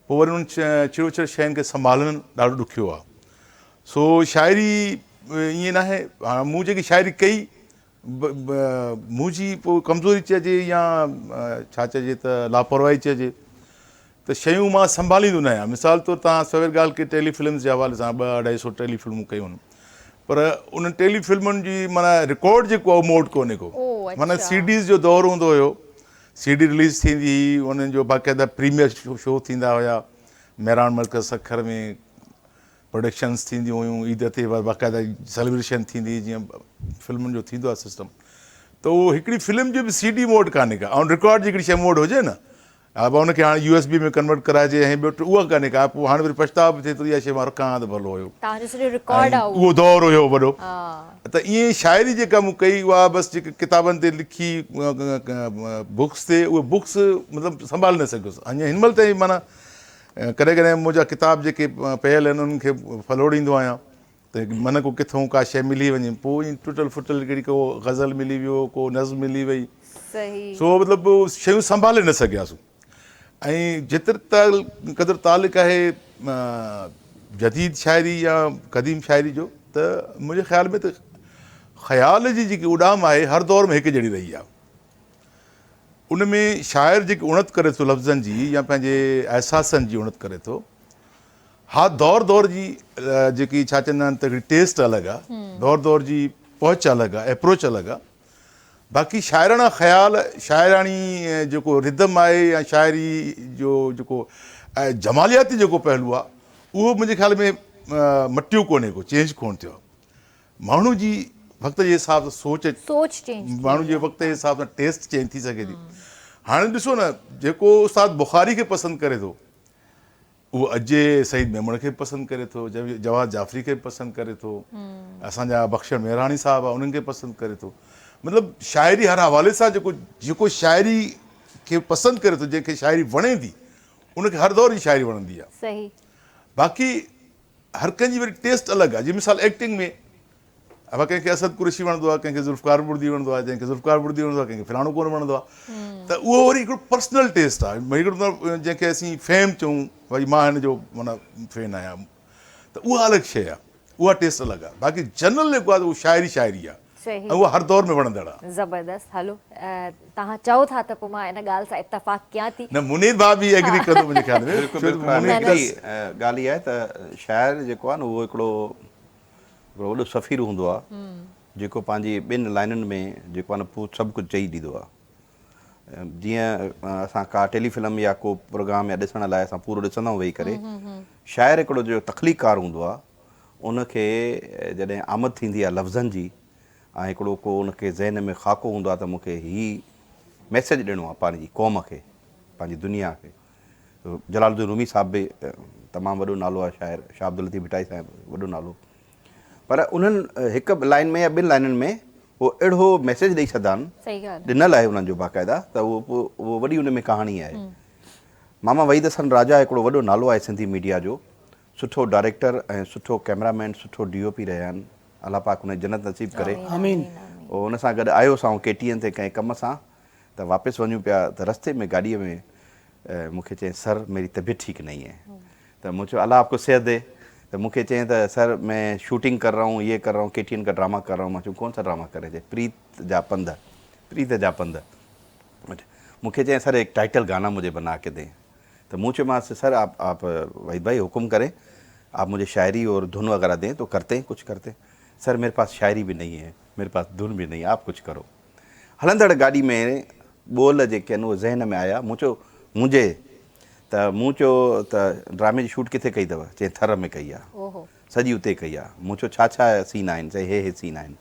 پوء وري انهن ڇڙ وڇڙ شين کي سنڀالڻ ڏاڍو ڏکيو آ. سو شاعري ائين ناهي، هاڻ مون جيڪي شاعري ڪئي منهنجي پوء ڪمزوري چئجي يا ڇا چئجي ته لاپرواهي چئجي ته شيون مان سنڀاليندو نه آهيان. مثال طور توهان سوير ڳالهه ڪئي ٽيلي فلمز جي حوالي سان ٻه اڍائي سو ٽيلي فلمون ڪيون آهن پر انهن ٽيلي فلمن جي معنيٰ رڪارڊ جيڪو آهي اهو مون وٽ ڪونهي ڪو. معنيٰ سي ڊيز جو دور هوندو هيو، سي ڊي رليز ٿيندي هئي انهن جو باقاعده پريميئر شو ٿيندا هيا مهراڻ مرڪز سکر ۾ پروڊڪشنز ٿينديون هيون عيد تي باقاعده سيلبريشن ٿيندي هئي جيئن فلمن جو ٿيندو آهي سسٽم ته اهو هڪڙي فلم جي به سي ڊي مون وٽ ڪانهي ڪا آن رڪارڊ جي هڪڙي شيء مون وٽ هجي نه ها ان کي هاڻي يو ايس بي ۾ ڪنورٽ ڪرائجي ۽ ٻيو اها ڪانهي ڪا پوء هاڻي وري پڇتاء به ٿئي ٿو اها شيء مان رکان ها ته ڀلو هيو توهان جو سڄو رڪارڊ آهي اهو دور هيو وڏو ته ائين شاعري جيڪا مون ڪئي اها بس جيڪي ڪتابن تي لکي بڪس تي اهي بڪس مطلب سنڀالي نه سگهيس اڃا هن مهل تائين معنيٰ ڪڏهن ڪڏهن منهنجا ڪتاب جيڪي پيل آهن انهن کي ڦلوڙيندو آهيان ته من ڪو ڪٿون ڪا شيء ملي وڃي پوء ائين ٽٽل ڦٽل ڪهڙي ڪو غزل ملي ويو ڪو نظم ملي وئي سو مطلب شيون سنڀالي نه سگهياسون ۽ جيتر قدر تعلق آهي جديد شاعري يا قديم شاعري جو ته منهنجي خيال ۾ ته خيال جي جيڪي اڏام آهي هر دور ۾ هڪ جهڙي رهي آهي ان ۾ شاعر جيڪي اڻت ڪري ٿو لفظن جي يا پنهنجي احساسن جي اڻت ڪري ٿو ها دور دور جي جيڪي ڇا چوندا آهن ته هڪڙي ٽيسٽ الڳ آ دور دور جي پهچ الڳ آ اپروچ الڳ آ باقي شاعراڻا خيال شاعراڻي جيڪو ردم آهي يا شاعري جو جيڪو جمالياتي جيڪو پهلو آ اهو منهنجي خيال ۾ مٽيو ڪونهي ڪو چينج ڪونه ٿيو آ ماڻهو جي وقت جي حساب سان سوچ سوچ چينج ٿي ماڻهو جي وقت جي حساب سان ٽيسٽ چينج ٿي سگهي ٿي هاڻي ڏسو نه جيڪو استاد بخاري کي پسند ڪري ٿو اهو اڄ جي سعيد ميمڻ کي به پسند ڪري ٿو جواد جعفري کي به پسند ڪري ٿو اسان جا بخشڻ مهراڻي صاحب آهن انهن کي پسند ڪري ٿو مطلب شاعري هر حوالي سان جيڪو جيڪو شاعري کي پسند ڪري ٿو جنهن کي شاعري وڻي ٿي ان کي هر دور جي شاعري وڻندي آهي صحيح باقي هر ڪنهن جي وري ٽيسٽ الڳ آهي جيئن مثال ايڪٽنگ ۾ ابا ڪنهن کي اسد قريشي وڻندو آهي ڪنهن کي ذوالفقار بڙدي وڻندو آهي جنهن کي ذوالفقار بڙدي وڻندو آهي ڪنهن کي فلاڻو ڪونه وڻندو آهي ته اهو وري هڪڙو پرسنل ٽيسٽ آهي ڀئي هڪڙو جنهن کي اسين فيم چئون ڀئي مان هن جو معنيٰ فين آهيان ته اها الڳ شيء آهي اها ٽيسٽ الڳ آهي باقي جنرل جيڪو آهي اهو شاعري شاعري آهي ۽ اها هر دور ۾ وڻندڙ آهي. زبردست هلو توهان چئو ٿا ته پوء مان ان ڳالهه سان اتفاق ڪيان ٿي. نه منير ڀاء به ايگري ڪندو منهنجي خيال ۾ بلڪل بلڪل هڪڙي ڳالهه اها آهي ته شاعر جيڪو آهي نه اهو هڪڙو هڪڙو وڏو سفير هوندو آهي جيڪو پنهنجي ٻن لائنن ۾ جيڪو آهي نه پورو سڀ ڪجهه چئي ڏيندو آهي جيئن اسان ڪا ٽيلي فلم يا ڪو پروگرام يا ڏسڻ لاء اسان پورو ڏسندا آهيون ويهي ڪري شاعر هڪڙو جو تخليقڪار هوندو آهي ان کي جڏهن آمد ٿيندي آهي لفظن جي ۽ هڪڙو ڪو ان کي ذهن ۾ خاڪو هوندو آهي ته مون کي هي ميسيج ڏيڻو آهي پنهنجي قوم کي پنهنجي دنيا کي جلال الدين رومي صاحب به تمام وڏو نالو آهي شاعر شاهه عبداللطيف ڀٽائي صاحب وڏو نالو پر انهن هڪ لائن ۾ يا ٻن لائنن ۾ هو اهڙو ميسيج ڏئي ڇڏندا آهن ڏنل آهي انهن جو باقاعده ته اهو پوء اهو وڏي ان ۾ ڪهاڻي آهي ماما وحيد حسن راجا هڪڙو وڏو نالو آهي سنڌي ميڊيا جو سٺو ڊائريڪٽر ۽ سٺو ڪئميرا مين سٺو ڊي او پي رهيا آهن الله پاڪ انهن کي جنت نصيب ڪري. آمين. ان سان گڏ آيو هوس آئون ڪي ٽي اين تي ڪنهن ڪم سان ته واپس وڃون پيا ته رستي ۾ گاڏيء ۾ مون کي چيائين سر ميري طبيعت ٺيڪ نهين هي ته مون چيو الله آپ ڪو صحت the ته مون کي چيائين ته سر مين شوٽنگ ڪر رها هون يي ڪر رها هون ڪي ٽي اين ڪا ڊراما ڪر رها هون مان چيو ڪون سا ڊراما ڪر رهي چيائين پريت جا پنڌ پريت جا پنڌ مون کي چيائين سر ايڪ ٽائيٽل گانا مجهي بنا ڪي the ته مون چيومانس سر آپ آپ وحيد ڀائي حڪم ڪرين آپ مجهي شاعري اور ڌن وغيره دين تو ڪرتي هين ڪجهه ڪرتي سر ميري پاس شاعري به نهين هي ميري پاس ڌن به نهين آپ ڪجهه ڪرو هلندڙ گاڏي ۾ ٻول جيڪي آهن اهي ذهن ۾ آيا مون چيو منهنجي ته مون چيو ته ڊرامي جي شوٽ ڪٿي ڪئي اٿو چيائين ٿر ۾ ڪئي آهي سڄي اتي ڪئي آهي مون چيو ڇا ڇا سين آهن چيائين هي هي سين آهن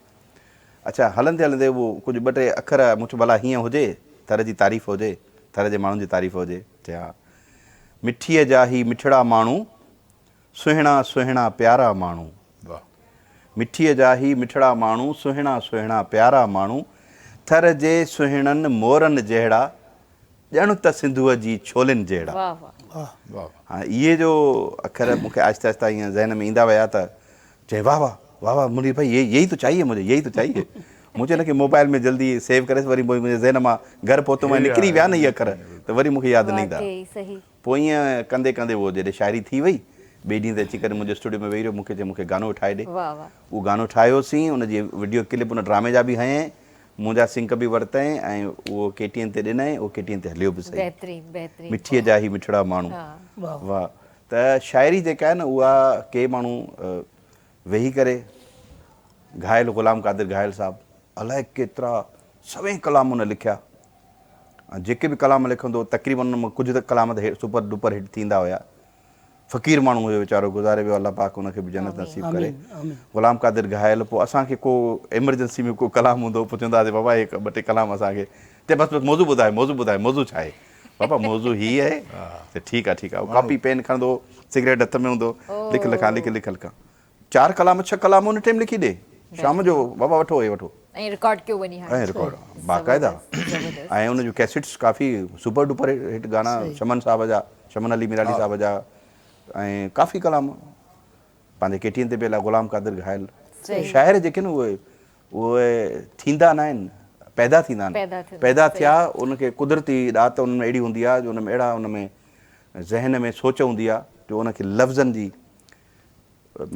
اڇا هلندي هلندي اهو ڪجهه ٻه ٽي اکر مون چيو ڀلا هيئن هجي ٿر جي تعريف هجي ٿر جي ماڻهن جي تعريف هجي چيائين ها مٺيء جا هي مٺڙا ماڻهو سهڻا سهڻا پيارا ماڻهو مٺيء جا هي مٺڙا ماڻهو سهڻا سهڻا پيارا ماڻهو ٿر جي سهڻن مورن جهڙا ڄڻ ته سنڌوء جي ڇولين جهڙا. هاڻي اهي جو اکر مون کي آهستي آهستي ائين ذهن ۾ ايندا ويا ته چيائين واه واه واه واه منير ڀائي يهي تو چاهيي مجهي يهي تو چاهيي. مون چيو هن کي موبائل ۾ جلدي سيو ڪريس وري منهنجي ذهن مان گهر پهتم ۽ نڪري ويا نه اهي اکر ته وري مون کي ياد نه ايندا. پوء ائين ڪندي ڪندي اهو جڏهن شاعري ٿي وئي ٻئي ڏينهن تي اچي ڪري منهنجي اسٽوڊيو ۾ ويهي رهيو مون کي چيائين مون کي گانو ٺاهي ڏي. اهو گانو ٺاهيوسين ان جي وڊيو ڪلپ ان ڊرامي جا به هنيائين منهنجا سنڪ به ورتائين ۽ اهو ڪي ٽي اين تي ڏنائين اهو ڪي ٽي اين تي هليو به سهي. مٺيء جا هي مٺڙا ماڻهو. واهه ته شاعري جيڪا آهي نه اها ڪي ماڻهو ويهي ڪري گهايل غلام قادر گهايل صاحب الائي ڪيترا سوين ڪلام هن لکيا ۽ جيڪي به ڪلام لکندو هو تقريبن ان مان ڪجهه ته ڪلام ته سپر ڊپر هٽ ٿيندا هيا. فقير ماڻهو هيو ويچارو گذاري ويو الله پاڪ ان کي به جنت نصيب ڪري. غلام قادر گهايل پوء اسان کي ڪو ايمرجنسي ۾ ڪو ڪلام هوندو هو پوء چوندا هئاسين بابا هي ٻه ٽي ڪلام اسان کي چئي بس بس موضوع ٻڌايو موضوع ٻڌايو موضوع ڇا آهي بابا موضوع هي آهي ته ٺيڪ آهي ٺيڪ آهي ڪاپي پين کڻندو هو سگريٽ هٿ ۾ هوندو هو لک لکان لک لک لکان چار ڪلام ڇهه ڪلام ان ٽيم لکي ڏي شام جو بابا وٺو هي وٺو ۽ رڪارڊ ڪيو وڃي هاڻي ۽ رڪارڊ باقاعده ۽ ان جون ڪيسٽس ڪافي سپر ڊپر هٽ گانا شمن صاحب جا شمن علي ميرالي صاحب جا ۽ ڪافي ڪلام پنهنجي ڪي ٽي اين تي پيل آهي غلام قادر گهايل شاعر جيڪي نه اهي اهي ٿيندا نه آهن پيدا ٿيندا آهن پيدا ٿيا ان کي قدرتي ڏات انهن ۾ اهڙي هوندي آهي جو ان ۾ اهڙا ان ۾ ذهن ۾ سوچ هوندي آهي جو ان کي لفظن جي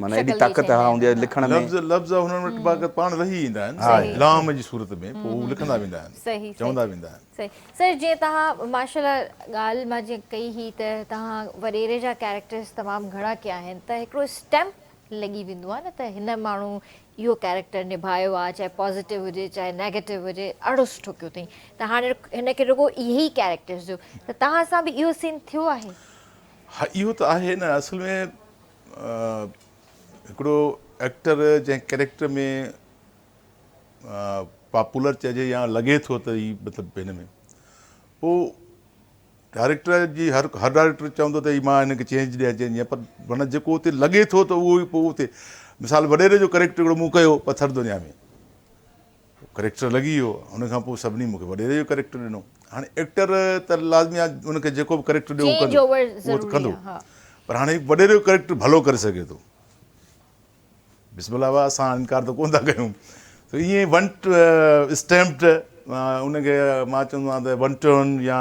معنيٰ ايڏي طاقت ها هوندي آهي لکڻ ۾. لفظ لفظ هنن وٽ باقاعده پاڻ لهي ايندا آهن الهام جي صورت ۾ پوء هو لکندا ويندا آهن چوندا ويندا آهن. صحيح سر جيئن توهان ماشاءالله ڳالهه مان جيئن ڪئي هئي ته توهان وڏيري جا ڪيريڪٽرز تمام گهڻا ڪيا آهن ته هڪڙو اسٽيمپ لڳي ويندو آهي نه ته هن ماڻهو اهو ڪيريڪٽر نڀايو آهي چاهي پازيٽو هجي چاهي نيگيٽو هجي ڏاڍو سٺو ڪيو اٿئي ته هاڻي هن کي رڳو اهي ئي ڪيريڪٽرز ڏيو ته توهان سان به اهو سين ٿيو آهي؟ ها اهو ته آهي نه اصل ۾ هڪڙو ايڪٽر جنهن ڪيريڪٽر ۾ پاپولر چئجي يا لڳي ٿو ته هي مطلب هن ۾ پوء ڊائريڪٽر جي هر هر ڊائريڪٽر چوندو ته هي مان هن کي چينج ڏيان چينج ڏيان پر معنيٰ جيڪو اتي لڳي ٿو ته اهو ئي پوء اتي مثال وڏيري جو ڪريڪٽر هڪڙو مون ڪيو پٿر دنيا ۾ ڪريڪٽر لڳي ويو ان کان پوء سڀني مون کي وڏيري جو ڪريڪٽر ڏنو هاڻي ايڪٽر ته لازمي آهي ان کي جيڪو به ڪريڪٽر ڏيو اهو ڪندو اهو ته ڪندو پر هاڻي وڏيري جو ڪريڪٽر ڀلو ڪري سگهي ٿو بسم الله بابا اسان انڪار ته ڪونه ٿا ڪيون ته ائين ون اسٽيمپڊ ان کي مان چوندو آهيان ته ون ٽرن يا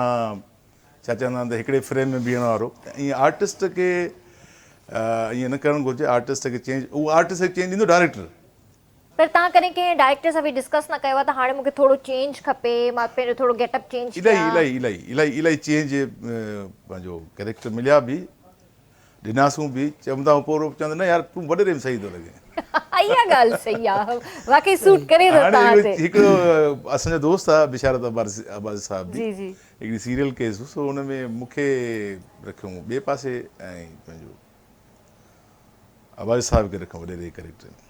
ڇا چوندا آهن ته هڪڙي فريم ۾ بيهڻ وارو ائين آرٽسٽ کي ائين نه ڪرڻ گهرجي آرٽسٽ کي چينج اهو آرٽسٽ کي چينج ڏيندو ڊائريڪٽر. پر توهان ڪڏهن ڪنهن ڊائريڪٽر سان به ڊسڪس نه ڪيو آهي ته هاڻي مون کي ٿورو چينج کپي مان پنهنجو ٿورو گيٽ اپ چينج ڪيان. الاهي الاهي الاهي الاهي الاهي چينج پنهنجو ڪريڪٽر مليا به ڏناسون به چوندا هئا پوء چوندا نه يار تون وڏيري ۾ صحيح ٿو لڳين. اها ڳالهه صحيح آهي واقعي سوٽ ڪري ٿو توهان تي. هڪڙو اسان جو دوست آهي بشارت عباسي صاحب به هڪڙي سيريل ڪيس سو ان ۾ مون کي رکيو ٻئي پاسي ۽ پنهنجو عباسي صاحب کي رکيو وڏيري جي ڪريڪٽر ۾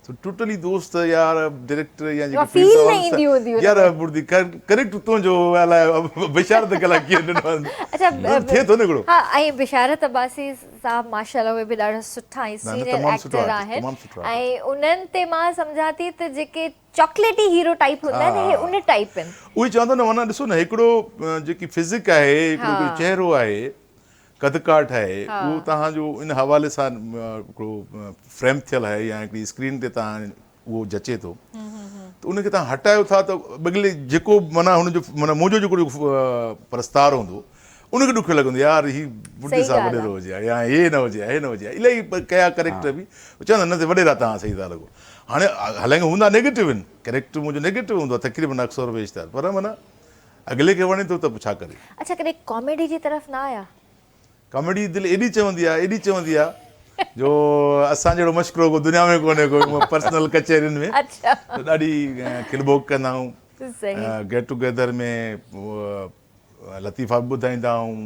سو ٽوٽلي دوست يار ڊائريڪٽر يا جيڪي فيل نه ايندي هوندي يار مڙدي ڪريڪٽر تنهنجو الائي بشارت کي الائي ڪيئن ڏنو اچها ٿئي ٿو نه هڪڙو ها ۽ بشارت عباسي صاحب ماشاءالله اهي به ڏاڍا سٺا ۽ سينيئر ايڪٽر آهن ۽ انهن تي مان سمجهان ٿي ته جيڪي چاڪليٽي هيرو ٽائيپ هوندا آهن اهي ان ٽائيپ آهن. اهي چوان ٿو نه معنيٰ ڏسو نه هڪڙو جيڪي فزڪ آهي هڪڙو چهرو آهي قد ڪاٺ آهي اهو توهان جو ان حوالي سان هڪڙو فريم ٿيل آهي يا هڪڙي اسڪرين تي توهان اهو جچي ٿو ته ان کي توهان هٽايو ٿا ته بگلي جيڪو معنيٰ هن جو معنيٰ منهنجو جيڪو پرستار هوندو ان کي ڏکيو لڳندو يار هي بڊي صاحب وڏيرو هجي ها يا هي نه هجي ها هي نه هجي ها الاهي ڪيا ڪريڪٽر به چوندا نه ته وڏيرا توهان صحيح ٿا لڳو هاڻي حالانڪه هوندا نيگيٽو آهن ڪريڪٽر منهنجو نيگيٽو هوندو آهي تقريبن اڪثر بيشتر پر معنيٰ اڳلي کي وڻي ٿو ته پوء ڇا ڪري. اڇا ڪڏهن ڪاميڊي جي طرف نه آيا؟ ڪاميڊي دل ايڏي چوندي آ ايڏي چوندي آ جو اسان جهڙو مشڪرو ڪو دنيا ۾ ڪونهي ڪو پرسنل ڪچهرين ۾ ته ڏاڍي کل ڀوڳ ڪندا آهيون گيٽ ٽوگيدر ۾ لطيفا به ٻڌائيندا آهيون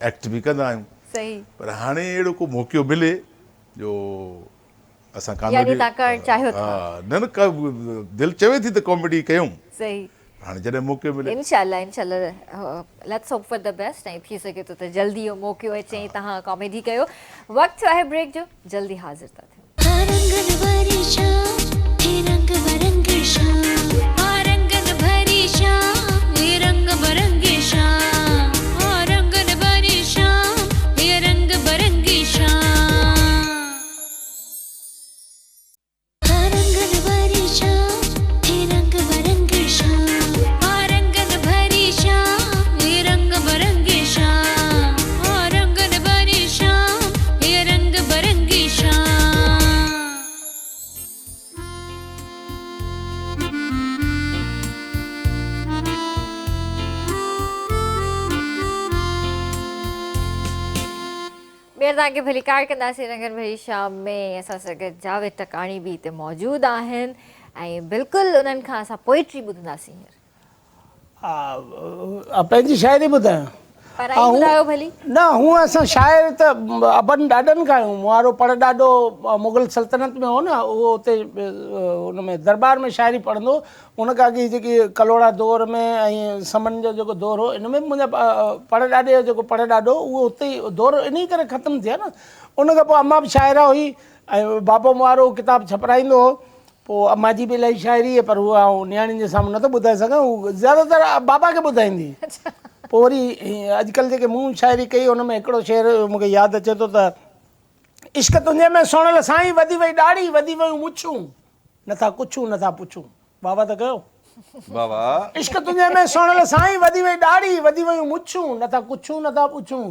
ايڪٽ به ڪندا آهيون پر هاڻي اهڙو ڪو موقعو ملي جو اسان ڪاميڊي يعني تان ڪرڻ چاهيو ٿا. نه نه دل چوي ٿي ته ڪاميڊي ڪيون. صحيح. هاڻي جڏهن موقعو ملي. انشاء الله انشاء الله let's hope for the best ۽ ٿي سگهي ٿو ته جلدي اهو موقعو اچي ۽ توهان ڪاميڊي ڪيو. وقت ٿيو آهي بريڪ جو جلدي حاضر ٿا ٿيون. ها رنگن ڀري شام هي رنگ برنگي شام. ها رنگن ڀري شام هي رنگ برنگي شام. ها رنگن ڀري شام هي رنگ برنگي شام. ها رنگن ڀري شام هي رنگ. ٻيهر توهان کي ڀليڪار ڪنداسين رنگن ڀري شام ۾ اسان سان گڏ جاويد ٽڪاڻي به هتي موجود آهن ۽ بلڪل انهن کان اسان پوئٽري ٻڌنداسين هينئر. آء پنهنجي شاعري ٻڌايان؟ پرائي ٻڌايو ڀلي. نه هونء اسان شاعر ته ابن ڏاڏن کان آهيون. مون وارو پڙ ڏاڏو مغل سلطنت ۾ هو نه، اهو اتي ان ۾ درٻار ۾ شاعري پڙهندو هو. ان کان اڳي جيڪي ڪلهوڙا دور ۾ ۽ سمن جو جيڪو دور هو، ان ۾ به منهنجا پڙ ڏاڏي جو جيڪو پڙ ڏاڏو هو، اهو اتي ئي دور انهيء ڪري ختم ٿيا نه. ان کان پوء امان به شاعره هئي ۽ بابو مون وارو ڪتاب ڇپرائيندو هو. پوء امان جي به الاهي شاعري هئي پر هوء آئون نياڻين جي سامهون نٿو ٻڌائي سگهان، هوء زياده تر بابا کي ٻڌائيندي هئي. پوء وري اڄڪلهه جيڪي مون شاعري ڪئي ان ۾ هڪڙو شعر مون کي ياد اچي ٿو ته عشق تنهنجي ۾ سهڻل سائين وڌي وئي ڏاڙهي وڌي ويون مڇون نٿا ڪڇون نٿا پڇون واهه واهه ته ڪيو. واهه واهه. عشق تنهنجي ۾ سهڻل سائين وڌي وئي ڏاڙهي وڌي ويون مڇون نٿا ڪڇون نٿا پڇون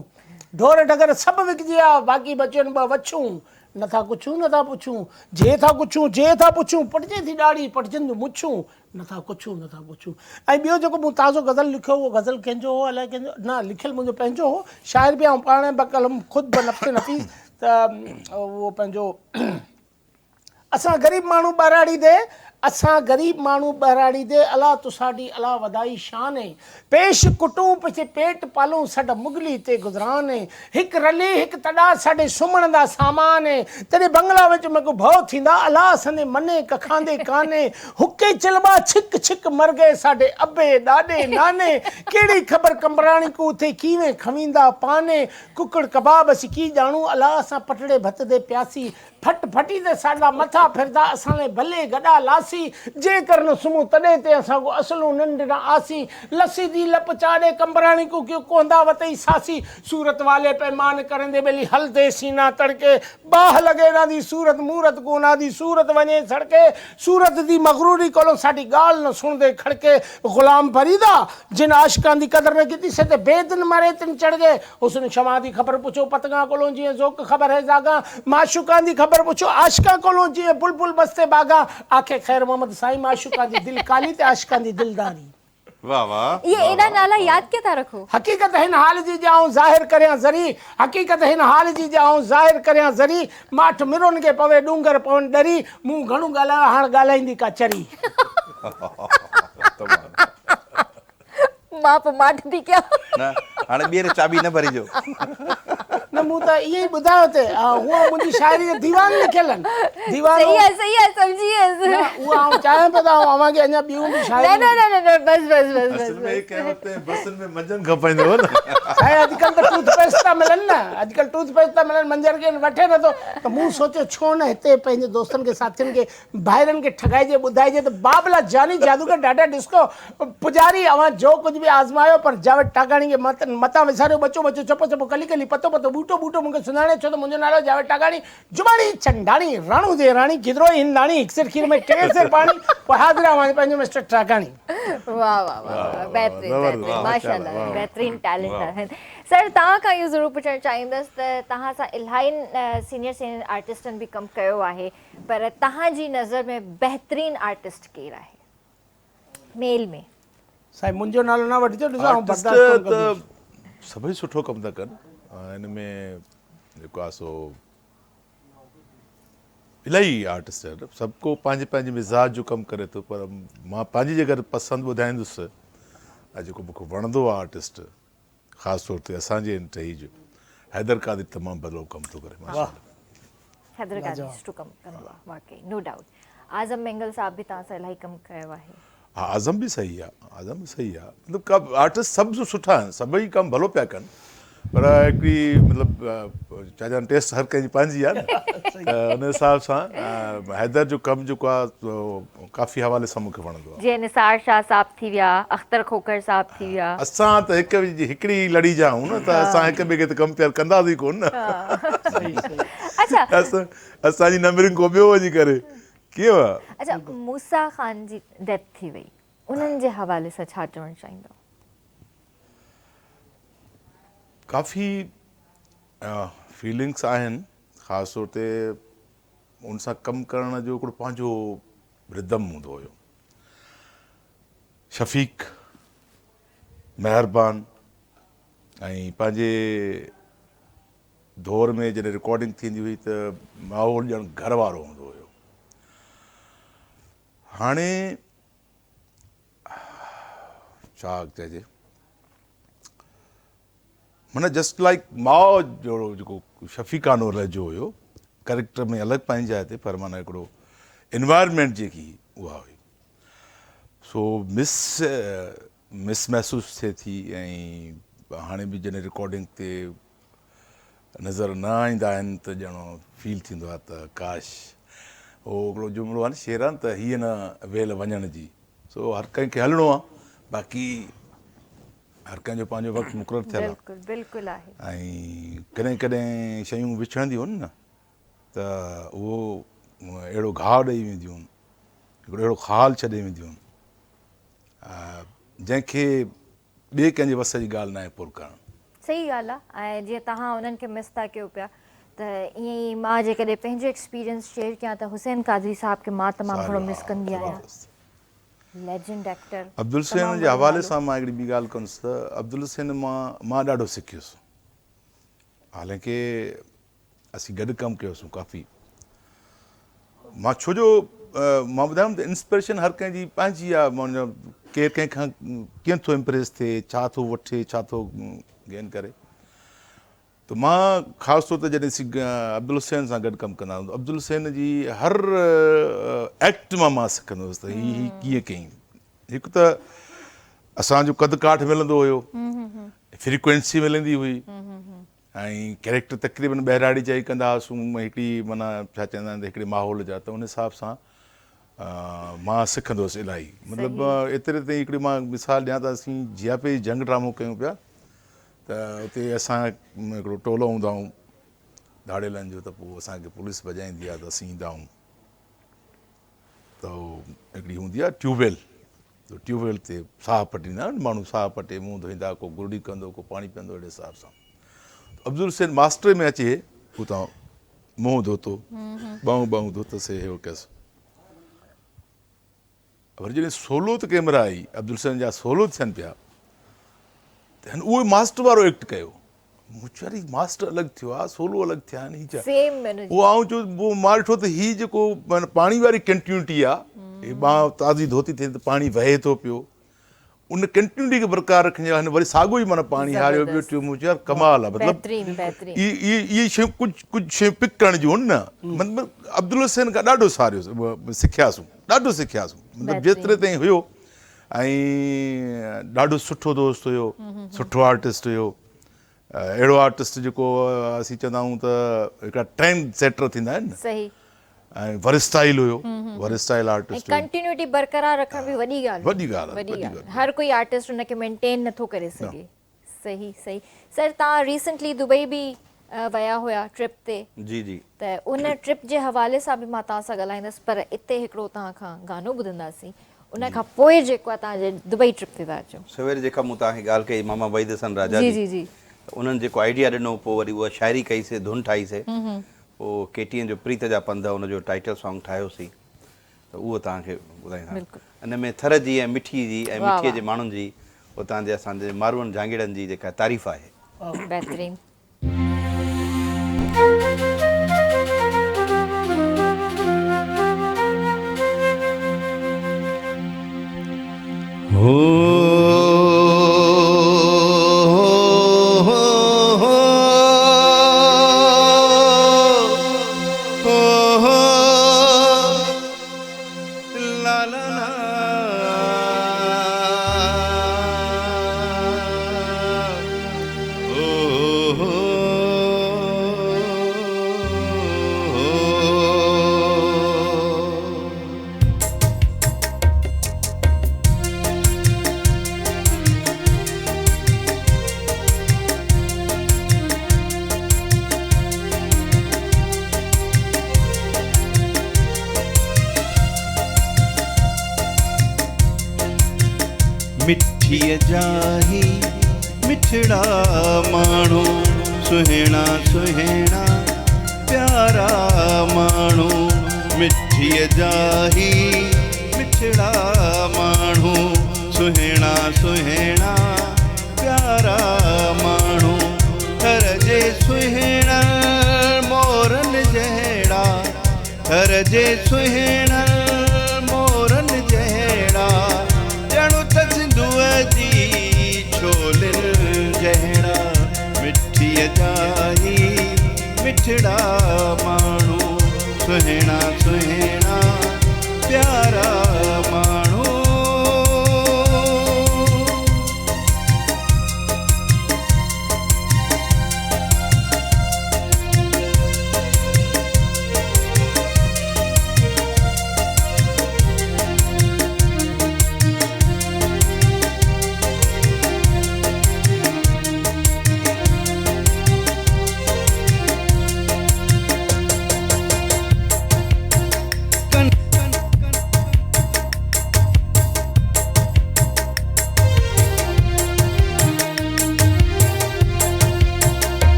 ڍور ڍڳر سڀ وڪجي ويا باقي بچيون ٻه وڇون نه ٿا ڪڇون نه ٿا پڇون، جي ٿا ڪڇون جي ٿا پڇون، پٽجي ٿي ڏاڙهي پٽجن ٿيون مڇون، نه ٿا ڪڇون نه ٿا پڇون. ۽ ٻيو جيڪو مون تازو غزل لکيو اهو غزل ڪنهن جو هو الائي ڪنهن جو نه لکيل منهنجو پنهنجو هو، شاعر به آئون پاڻ آهيان بقلم خود بنفس نفيس ته اهو پنهنجو اسان غريب ماڻهو ٻهراڙي the اسان غريب ماڻهو ٻهراڙي the الا تساڏي الا وڌائي شان اي پيش ڪٽون پڇي پيٽ پالون ساڍا مغلي تي گذران اي هڪ رلي هڪ تڏا ساڍي سمهڻ دا سامان اي تيڏي بنگلا وچ ميڪون ڀؤ ٿيندا الا اسان the مني ڪکان the ڪاني حقي چلبا ڇڪ ڇڪ مر گئي ساڍي ابي ڏاڏي ناني ڪهڙي خبر قمبراڻي ڪون اٿي ڪيوين کويندا پاني ڪڪڙ ڪباب اسين ڪي ڄاڻون الا اسان پٽڙي ڀت the پياسي ڦٽ ڦٽي ته ساڍا مٿا ڦردا اسان لئي ڀلي گڏا لاسي جي ڪر نه سمهون تڏي تي اسان ڪو اصلون ننڊ نه آسي لسي the لپ چاڙي قمبراڻي ڪو ڪيو ڪوهندا وتئي ساسي صورت والي پيمان ڪرندي ٻيلي هلدي سينا تڙڪي باهه لڳي انهان the صورت مورت ڪو انهان the صورت وڃي سڙڪي صورت the مغروري ڪولون ساڍي ڳالهه نه سڻدي کڙڪي غلام فريدا جن عاشقان the قدر نه ڪيتي سي ته بي دن مري تن چڙ گئي حسن شمع the خبر پڇو پتنگان ڪولون جيئن ذوق خبر هي زاغان معشوقان the خبر پڇو عاشقان ڪولون جيئن بلبل مست باغان آکي خير محمد سائين معشوقان the دل ڪالي ته عاشقان the دلداري. واه واه اهي ايڏا نالا ياد ڪيئن ٿا رکو. حقيقت هن حال جي جا آئون ظاهر ڪريان ذري حقيقت هن حال جي جا آئون ظاهر ڪريان ذري ماٺ مرون کي پوي ڏونگر پون ڏري مون گهڻو ڳالهايو هاڻ ڳالهائيندي ڪا چري. مان پوء ماٺ ٿي ڪيان. نه هاڻي ٻيهر چاٻي نه ڀرجو. نه مون ته ائين ئي ٻڌايو ته هونء منهنجي شاعري جا ديوان لکيل آهن. ديوان صحيح آهي صحيح آهي سمجهي ويس. نه اهو آئون چاهيان پيو ته آئون اوهان کي اڃا ٻيون به شاعري. نه نه نه نه بس بس بس بس. اصل ۾ ڪنهن وقت بسن ۾ منجن کپائيندو هو نه. سائين اڄڪلهه ته ٽوٿ پيسٽ ٿا ملن نه اڄڪلهه ٽوٿ پيسٽ ٿا ملن منجن کي وٺي نٿو ته مون سوچيو ڇو نه هتي پنهنجي دوستن کي ساٿين کي ڀائرن کي ٺڳائجي ٻڌائجي ته بابلا جاني جادوگر ڊاڊا ڊسڪو پڄاري اوهان جو ڪجهه به آزمايو پر جاويد ٽاڪاڻي کي متان وساريو ٻچو ٻچو چپو چپو ڪلي ڪلي پتو پتو ٻوٽو ٻوٽو مون کي سڃاڻي ڇو ته منهنجو نالو جاويد ٽاڪاڻي جماڻي چنڊاڻي راڻو جي راڻي گدروئي هنداڻي هڪ سير کير ۾ ٽي سير پاڻي پوء حاضر آهي اوهان جو پنهنجو مسٽر ٽاڪاڻي. واه واه واه بهترين بهترين ماشاءالله بهترين ٽيلنٽ آهن سر توهان کان اهو ضرور پڇڻ چاهيندس ته توهان سان الاهين سينيئر سينيئر آرٽسٽن به ڪم ڪيو آهي پر توهان جي نظر ۾ بهترين آرٽسٽ ڪير آهي ميل ۾؟ سائين منهنجو نالو نه وٺجو ڏسو آئون برداشت ڪونه ڪندس. آرٽسٽ ته سڀئي سٺو ڪم ٿا ڪن ان ۾ جيڪو آهي سو الاهي آرٽسٽ آهن سڀ ڪو پنهنجي پنهنجي مزاج جو ڪم ڪري ٿو پر مان پنهنجي جيڪر پسند ٻڌائيندس ۽ جيڪو مونکي وڻندو آهي آرٽسٽ خاص طور تي اسان جي هن ٽهي جو حيدر قادري تمام ڀلو ڪم ٿو ڪري ماشاء الله. حيدر قادري سٺو ڪم ڪندو آ واقعي نو ڊائوٽ اعظم مينگل صاحب به توهان سان الاهي ڪم ڪيو آهي. ها اعظم به صحيح آ اعظم به صحيح آ مطلب آرٽسٽ سڀ سٺا آهن سڀئي ڪم ڀلو پيا ڪن پر هڪڙي مطلب چا جان ٽيسٽ هر ڪنهن جي پنهنجي آ نه ته ان حساب سان حيدر جو ڪم جيڪو آ ڪافي حوالي سان مونکي وڻندو آ. جيئن نثار شاهه صاحب ٿي ويا، اختر کوکر صاحب ٿي ويا. اسان ته هڪ ٻئي جي هڪڙي ئي لڙي جا آهيون نه ته اسان هڪ ٻئي کي ته ڪمپيئر ڪنداسين ئي ڪونه نه. اڇا. اسان جي نمبرنگ ڪو ٻيو وڃي ڪري ڪيئن وا. اڇا موسيٰ خان جي ڊيٿ ٿي وئي انهن جي حوالي سان ڇا چوڻ چاهيندؤ؟ ڪافي فيلنگس آهن خاص طور تي ان سان ڪم ڪرڻ جو هڪڙو پنهنجو ردم هوندو هيو. شفيق، مهربان ۽ پنهنجي دور ۾ جڏهن رڪارڊنگ ٿيندي هئي ته ماحول ڄڻ گهر وارو هوندو هيو. هاڻي ڇا چئجي معنيٰ جسٽ لائيڪ ماء جهڙو جيڪو شفيقانو لهجو هيو ڪريڪٽر ۾ الڳ پنهنجي جاء تي پر معنيٰ هڪڙو انوائرمينٽ جيڪي اها هئي سو مس مس محسوس ٿئي ٿي ۽ هاڻي به جڏهن رڪارڊنگ تي نظر نه ايندا آهن ته ڄڻ فيل ٿيندو آهي ته ڪاش هو هڪڙو جملو آهي نه شعر آهي نه ته هيء نه ويل وڃڻ جي سو هر ڪنهن کي هلڻو آهي باقي هر ڪنهن جو پنهنجو وقت مقرر ٿيل آهي بلڪل بلڪل آهي ۽ ڪڏهن ڪڏهن شيون وڇڙنديون آهن نه ته اهو اهڙو گهاء ڏئي وينديون آهن هڪڙو اهڙو خال ڇڏي وينديون آهن جنهن کي ٻئي ڪنهن جي وس جي ڳالهه ناهي پر ڪرڻ. صحيح ڳالهه آ ۽ جيئن توهان انهن کي مس ٿا ڪيو پيا ته ائين ئي مان جيڪڏهن پنهنجو ايڪسپيرينس شيئر ڪيان ته حسين قادري صاحب کي مان تمام گهڻو مس ڪندي آهيان ليجنڊ ايڪٽر عبدالحسين جي حوالي سان مان هڪڙي ٻي ڳالهه ڪندس ته عبدالحسين مان مان ڏاڍو سکيس حالانڪه اسين گڏ ڪم ڪيوسون ڪافي مان ڇو جو مان ٻڌايم ته انسپريشن هر ڪنهن جي پنهنجي آ معنيٰ ڪير ڪنهن کان ڪيئن ٿو امپريس ٿئي ڇا ٿو وٺي ڇا ٿو گين ڪري ته مان خاص طور تي جڏهن اسين عبدالحسين سان گڏ ڪم ڪندا هئاسون عبدالحسين جي هر ايڪٽ مان مان سکندو هوس ته هي هي ڪيئن ڪيائين هڪ ته اسان جو قد ڪاٺ ملندو هيو فريڪوئنسي ملندي هئي ۽ ڪريڪٽر تقريبن ٻهراڙي جا ئي ڪندا هئاسون هڪڙي معنيٰ ڇا چوندا آهن ته هڪڙي ماحول جا ته ان حساب سان مان سکندو هوس الاهي مطلب ايتري تائين هڪڙي مان مثال ڏيان ته اسين جياپي جي جنگ ڊرامو ڪيون پيا ته اتي اسان هڪڙو ٽولو هوندا هئون ڌاڙيلن جو ته پوء اسان کي پوليس ڀڄائيندي آهي ته اسين ايندا آهيون ته هڪڙي هوندي آهي ٽيوب ويل ته ٽيوب ويل تي ساهه پٽيندا آهن ماڻهو ساهه پٽي منهن ڌوئيندا ڪو گرڙي ڪندو ڪو پاڻي پيئندو اهڙي حساب سان عبدالحسين ماسٽر ۾ اچي اتان منهن ڌوتو ٻانهون ٻانهون ڌوتس هي ڪيس وري جڏهن سولو ته ڪيمرا آئي عبدالحسين جا سولو ٿين پيا ته هن اهو ماسٽر وارو ايڪٽ ڪيو مون چيو يار هي ماسٽر الڳ ٿيو آ سولو الڳ ٿيا آهن هي ڇا سيم انرجي پوء آئون چيو پوء مان ڏٺو ته هي جيڪو معنيٰ پاڻي واري ڪنٽينيوٽي آ هي ٻانهن تازي ڌوتي ٿي ته پاڻي وهي ٿو پيو ان ڪنٽينيوٽي کي برقرار رکڻ جي لاء هن وري ساڳيو ئي معنيٰ پاڻي هاريو زبردست ٻيو ٽيو مون چيو يار ڪمال آ مطلب بهترين بهترين اهي اهي اهي شيون ڪجهه ڪجهه شيون پڪ ڪرڻ جون آهن نه مطلب عبدالحسين کان ڏاڍو ساريو سکياسون ڏاڍو سکياسون مطلب بهترين جيتري تائين هيو ۽ ڏاڍو سٺو دوست هيو سٺو آرٽسٽ هيو اهڙو آرٽسٽ جيڪو اسين چوندا آهيون ته هڪڙا ٽرينڊ سيٽر ٿيندا آهن نه صحيح ۽ ورسٽائل هيو ورسٽائل ۽ آرٽسٽ هيو ڪنٽينيوٽي برقرار رکڻ به وڏي ڳالهه وڏي ڳالهه وڏي ڳالهه هر ڪوئي آرٽسٽ ان کي مينٽين نٿو ڪري سگهي صحيح صحيح سر توهان ريسنٽلي دبئي به ويا هيا ٽرپ تي جي جي ته ان ٽرپ جي حوالي سان به مان توهان سان ڳالهائيندس پر اتي هڪڙو توهان کان گانو ٻڌنداسين ان کان پوء جيڪو آهي توهان جي دبئي ٽرپ تي ٿا اچون. سوير جيڪا مون توهان کي ڳالهه ڪئي ماما وحيد حسن راجا جي جي جي جي ته انهن جيڪو آئيڊيا ڏنو پوء وري اها شاعري ڪئي سي ڌن ٺاهي سي پوء ڪي ٽي اين جو پريت جا پنڌ ان جو ٽائيٽل سانگ ٺاهيوسين ته اهو توهان کي ٻڌائيندان. بلڪل. ان ۾ ٿر جي ۽ مٺي جي ۽ واھ مٺيء واھ. جي ماڻهن جي اتان جي اسان جي ماروئن جهانگيئڙن جي جيڪا تعريف آهي. بهترين. مٺيء جا هي مٺڙا ماڻهو سهڻا سهڻا پيارا ماڻهو مٺيء جا هي مٺڙا ماڻهو سهڻا سهڻا پيارا ماڻهو ٿر جي سهڻن ٿر جي سهڻن مورن جهڙا، ڄڻ ته سنڌوء جي ڇولين جهڙا، مٺيء جا هي مٺڙا ماڻهو، سهڻا سهڻا پيارا ماڻهو.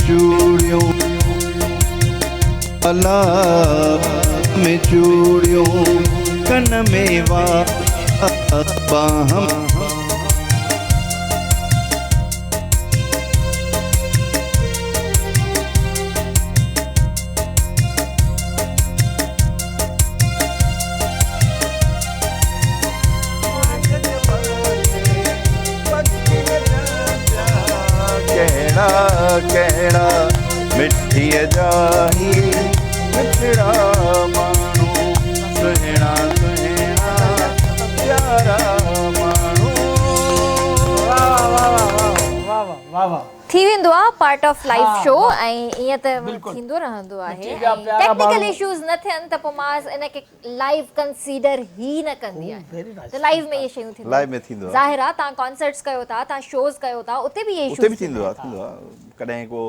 چوڙيون الا ۾ چوڙيون ڪن ۾ ٻانهن. ڪهڙا ڪهڙا مٺيء جا هي مٺڙا ماڻهو، سهڻا سهڻا پيارا ماڻهو. واھ واھ واھ واھ واھ واھ واھ. ٿي ويندو آ پارٽ آف لائيو شو ۽ ائين ته ٿيندو رهندو آهي ۽ ٽيڪنيڪل اشوز نه ٿين ته پوء مان ان کي لائيو ڪنسيڊر ئي نه ڪندي آهيان ته لائيو ۾ اهي شيون ٿينديون آهن ظاهر آ توهان ڪانسرٽس ڪيو ٿا توهان شوز ڪيو ٿا اتي به اهي اشوز اتي به ٿيندو آ ٿيندو آ ڪڏهن ڪو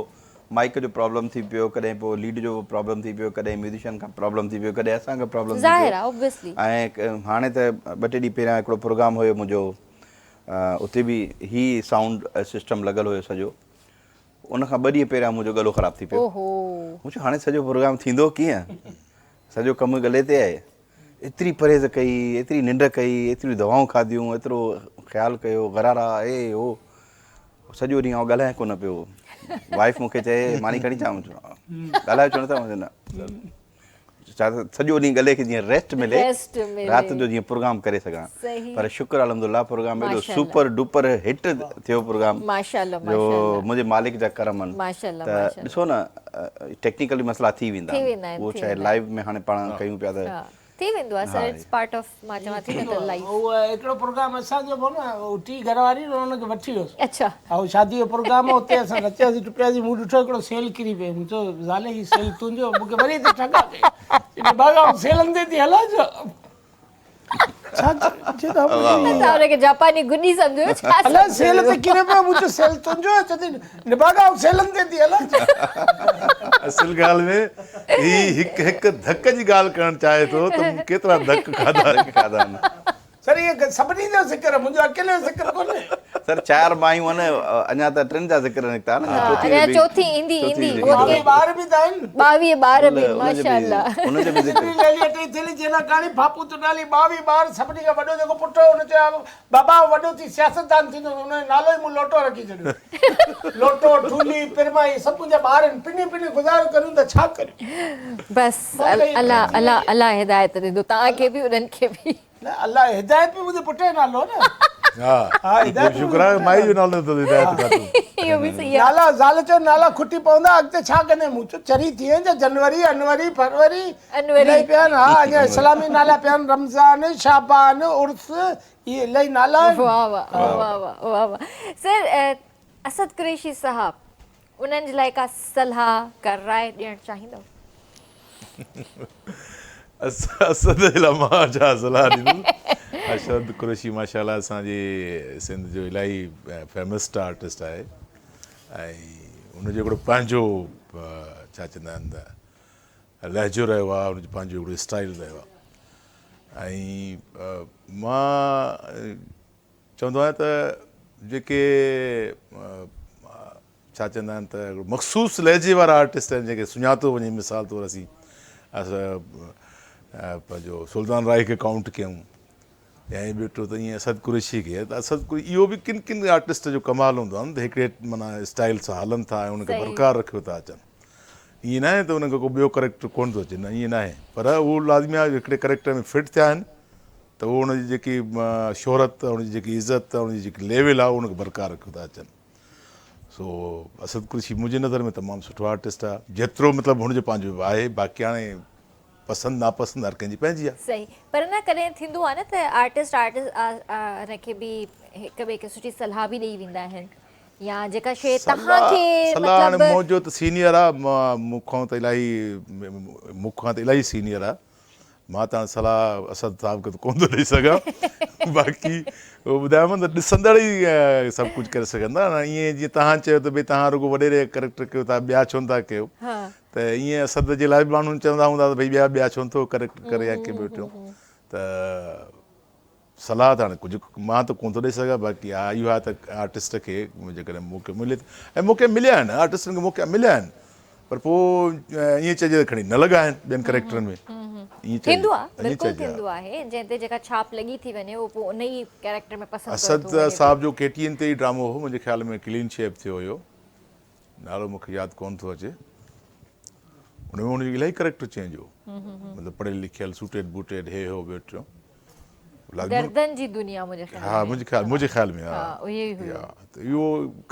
مائيڪ جو پرابلم ٿي پيو ڪڏهن پوء ليڊ جو پرابلم ٿي پيو ڪڏهن ميوزيشن کان پرابلم ٿي پيو ڪڏهن اسان کان پرابلم ٿي پيو ظاهر آ اوبويسلي ۽ هاڻي ته ٻه ٽي ڏينهن پهريان هڪڙو پروگرام هيو منهنجو اتي به هي سائونڊ سسٽم لڳل هيو سڄو ان کان ٻه ڏينهن پهريان منهنجو ڳلو خراب ٿي پيو مون چيو هاڻي سڄو پروگرام ٿيندو ڪيئن سڄو ڪم ڳلي تي آهي ايتري پرهيز ڪئي ايتري ننڊ ڪئي ايتريون دوائون کاڌيون ايترو خيال ڪيو غرارا اي هو سڄو ڏينهن آئون ڳالهايان ڪونه پيو وائيف مون کي چئي ماني کڻي اچان ڳالهايو ڇو نٿا نه سڄو ڏينهن ڳلي کي جيئن ريسٽ ملي رات جو جيئن پروگرام ڪري سگهان پر شڪر الحمدلله پروگرام ايڏو سپر ڊپر هٽ ٿيو پروگرام جو منهنجي مالڪ جا ڪرم آهن ته ڏسو نه ٽيڪنيڪلي مسئلا ٿي ويندا آهن اهو ڇا لائيو ۾ هاڻي پاڻ ڪيون پيا ته ٿي ويندو آهي سر it's part of مان چوان ٿي نه ته لائيف. اهو هڪڙو پروگرام اسان جو به هو نه اهو ٽي گهر واري هن کي وٺي ويس. اڇا. اهو شادي جو پروگرام هو اتي اسان نچياسين ٽپياسين مون ڏٺو هڪڙو سيل ڪري پيو مون چيو زالي هي سيل تنهنجو مون کي وري هتي ٺڳا ڪئي چي نڀاڳا آئون سيلن تي ٿي هلان ڇا ڇا چي ته توهان ان کي جاپاني گڏي سمجهيو ڇا الاء سيل تي ڪري پيو مون چيو سيل تنهنجو آهي چي ٿي نڀاڳا آئون سيلن تي ٿي هلان ڇا. اصل ڳالهه ۾ هي هڪ هڪ ڌڪ جي ڳالهه ڪرڻ چاهي ٿو ته مون ڪيترا ڌڪ کاڌا آهن. سر اهي سڀني جو ذڪر منهنجو اڪيلي جو ذڪر ڪونهي. سر چار مايون آهن اڃا ته ٽن جا ذڪر نڪتا نه اڃا چوٿين ايندي ايندي 22 ٻار به ته آهن 22 ٻار به ماشاء الله ان جو به ذڪر ليلي ٽي ٿيلي جينا ڪاڻي ڦاپو تو ڊالي 22 ٻار سڀني کان وڏو جيڪو پٽ هو ان چيو بابا آئون وڏو ٿي سياستدان ٿيندس ان جو نالو ئي مون لوٽو رکي ڇڏيو. لوٽو، ٺولي، پرما اهي سڀ منهنجا ٻار آهن. پني پني گذارو ڪريون ته ڇا ڪريون. بس الله الله الله هدايت ڏيندو توهان کي به انهن کي به. نه الله هدايت به منهنجي پٽ جو نالو آهي نه. ها شڪر آهي مائي جو نالو نٿو هدايت خاتون. اهو به صحيح آهي. نالا زال چيو نالا کٽي پوندا اڳتي ڇا ڪندين مون چيو چري ٿئين ڇا جنوري انوري فروري الاهي پيا آهن ها اڃا اسلامي نالا پيا آهن رمضان شعبان عرس اهي الاهي نالا آهن. واه واه واه واه واه واه سر اسد قريشي صاحب انهن جي لاء ڪا صلاح ڪا راء ڏيڻ چاهيندؤ؟ اسد جي لاء مان ڇا صلاح ڏيندس اسد قريشي ماشاء الله اسان جي سنڌ جو الاهي فيمس آرٽسٽ آهي ۽ ان جو هڪڙو پنهنجو ڇا چوندا آهن ته لهجو رهيو آهي ان جو پنهنجو هڪڙو اسٽائل رهيو آهي ۽ مان چوندو آهيان ته جيڪي ڇا چوندا آهن ته هڪڙو مخصوص لهجي وارا آرٽسٽ آهن جنهن کي سڃاتو وڃي مثال طور اسين پنهنجو سلطان راهي کي ڪائونٽ ڪيون يا ائين ٻيو ٽيون ته ائين اسد قريشي کي ته اسد قريشي اهو به ڪن ڪن آرٽسٽ جو ڪمال هوندو آهي نه ته هڪڙي معنيٰ اسٽائل سان هلن ٿا ۽ ان کي برقرار رکيو ٿا اچن ائين ناهي ته ان کي ڪو ٻيو ڪريڪٽر ڪونه ٿو اچي نه ائين ناهي پر اهو لازمي آهي هڪڙي ڪريڪٽر ۾ فٽ ٿيا آهن ته اهو ان جي جيڪي شهرت ان جي جيڪي عزت ان جي جيڪي ليول آهي ان کي برقرار رکيو ٿا اچن. سو اسد قريشي منهنجي نظر ۾ تمام سٺو آرٽسٽ آ جيترو مطلب هن جو پنهنجو آهي باقي هاڻي پسند ناپسند هر ڪنهن جي پنهنجي آ. صحيح پر نه ڪڏهن ٿيندو آ نه ته آرٽسٽ آرٽسٽ هن کي به هڪ ٻئي کي سٺي صلاح به ڏئي ويندا آهن يا جيڪا شي توهان کي صلاح هاڻي مطلب منهنجو ته سينيئر آ مون کان ته الاهي مون کان ته الاهي سينيئر آ مان ته هاڻي صلاح اسد صاحب کي ته ڪونه ٿو ڏئي سگهان باقي اهو ٻڌايومانو ته ڏسندڙ ئي سڀ ڪجهه ڪري سگهن ٿا ائين جيئن توهان چيو ته ڀئي توهان رڳو وڏيري جا ڪريڪٽر ڪيو ٿا ٻيا ڇو نٿا ڪيو ته ائين اسد جي لاء به ماڻهو چوندا هوندا ته ڀئي ٻيا ٻيا ڇو نٿو ڪريڪٽر ڪري يا ڪي ٻيو ٽيون ته صلاح ته هاڻي ڪجهه مان ته ڪونه ٿو ڏئي سگهان باقي ها اهو آهي ته آرٽسٽ کي جيڪڏهن موقعو ملي ته ۽ موقعا مليا آهن آرٽسٽن کي موقعا مليا آهن پر پوء ائين چئجي ته کڻي نه لڳا آهن ٻين ڪريڪٽرن ۾ ائين چئجي ٿيندو آهي بلڪل ٿيندو آهي جنهن تي جيڪا ڇاپ لڳي ٿي وڃي اهو پوء ان ئي ڪريڪٽر ۾ پسند ڪيو ٿو اسد صاحب جو ڪي ٽي اين تي ئي ڊرامو هو منهنجي خيال ۾ ڪلين شيپ ٿيو هيو نالو مون کي ياد ڪونه ٿو اچي. ان ۾ هن جو الاهي ڪريڪٽر چينج هو. مطلب پڙهيل لکيل سوٽيڊ بوٽيڊ هي هو ٻيو ٽيون. دردن جي دنيا منهنجي خيال ۾. ها منهنجي خيال منهنجي خيال ۾ ها. ها اهي ئي هيو. ته اهو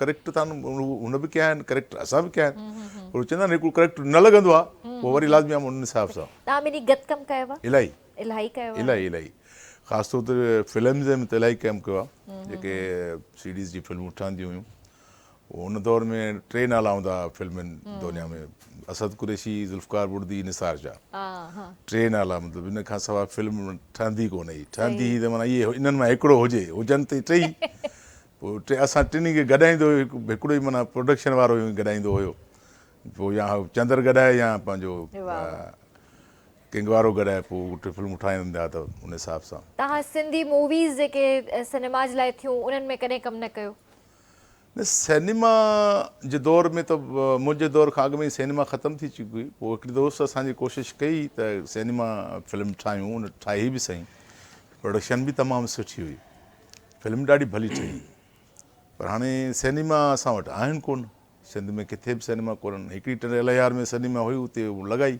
ڪريڪٽر تان هن به ڪيا آهن ڪريڪٽر اسان به ڪيا آهن. پر چوندا آهن هڪڙو ڪريڪٽر نه لڳندو آهي پوء وري لازمي آهي ان حساب سان. توهان ٻنهي گڏ ڪم ڪيو آهي؟ الاهي. الاهي ڪيو آهي. الاهي الاهي خاص طور تي فلمز ۾ ته الاهي ڪم ڪيو آهي جيڪي سيڊيز جي فلمون ٺهنديون هيون. ان دور ۾ ٽي نالا هوندا هئا فلمن دنيا ۾ اسد قريشي، ذوالفقار بڙدي، نثار شاهه. ٽي نالا مطلب ان کان سواء فلم ٺهندي ڪونه هئي. ٺهندي هئي ته معنيٰ اهي انهن مان هڪڙو هجي، هجن ته ٽئي. پوء ٽي اسان ٽنهي کي گڏائيندو هيو هڪڙو ئي معنيٰ پروڊڪشن وارو ئي گڏائيندو هيو. پوء يا چندر گڏائي يا پنهنجو ڪنگ وارو گڏائي پوء ٽي فلمون ٺاهيندا هئا ته ان حساب سان. توهان سنڌي موويز جيڪي سئنيما جي لاء ٿيون انهن ۾ ڪڏهن ڪم نه ڪيو؟ نه سئنيما جي دور ۾ ته منهنجي دور کان اڳ ۾ ئي سئنيما ختم ٿي چڪي هئي پوء هڪڙي دوست اسان جي ڪوشش ڪئي ته سئنيما فلم ٺاهيون ان ٺاهي به سهي پروڊڪشن به تمام سٺي هئي فلم ڏاڍي ڀلي ٺهي پر هاڻي سئنيما اسان وٽ آهن ڪونه سنڌ ۾ ڪٿي به سئنيما ڪونهن هڪڙي ٽنڊي الهيار ۾ سئنيما هئي اتي لڳائي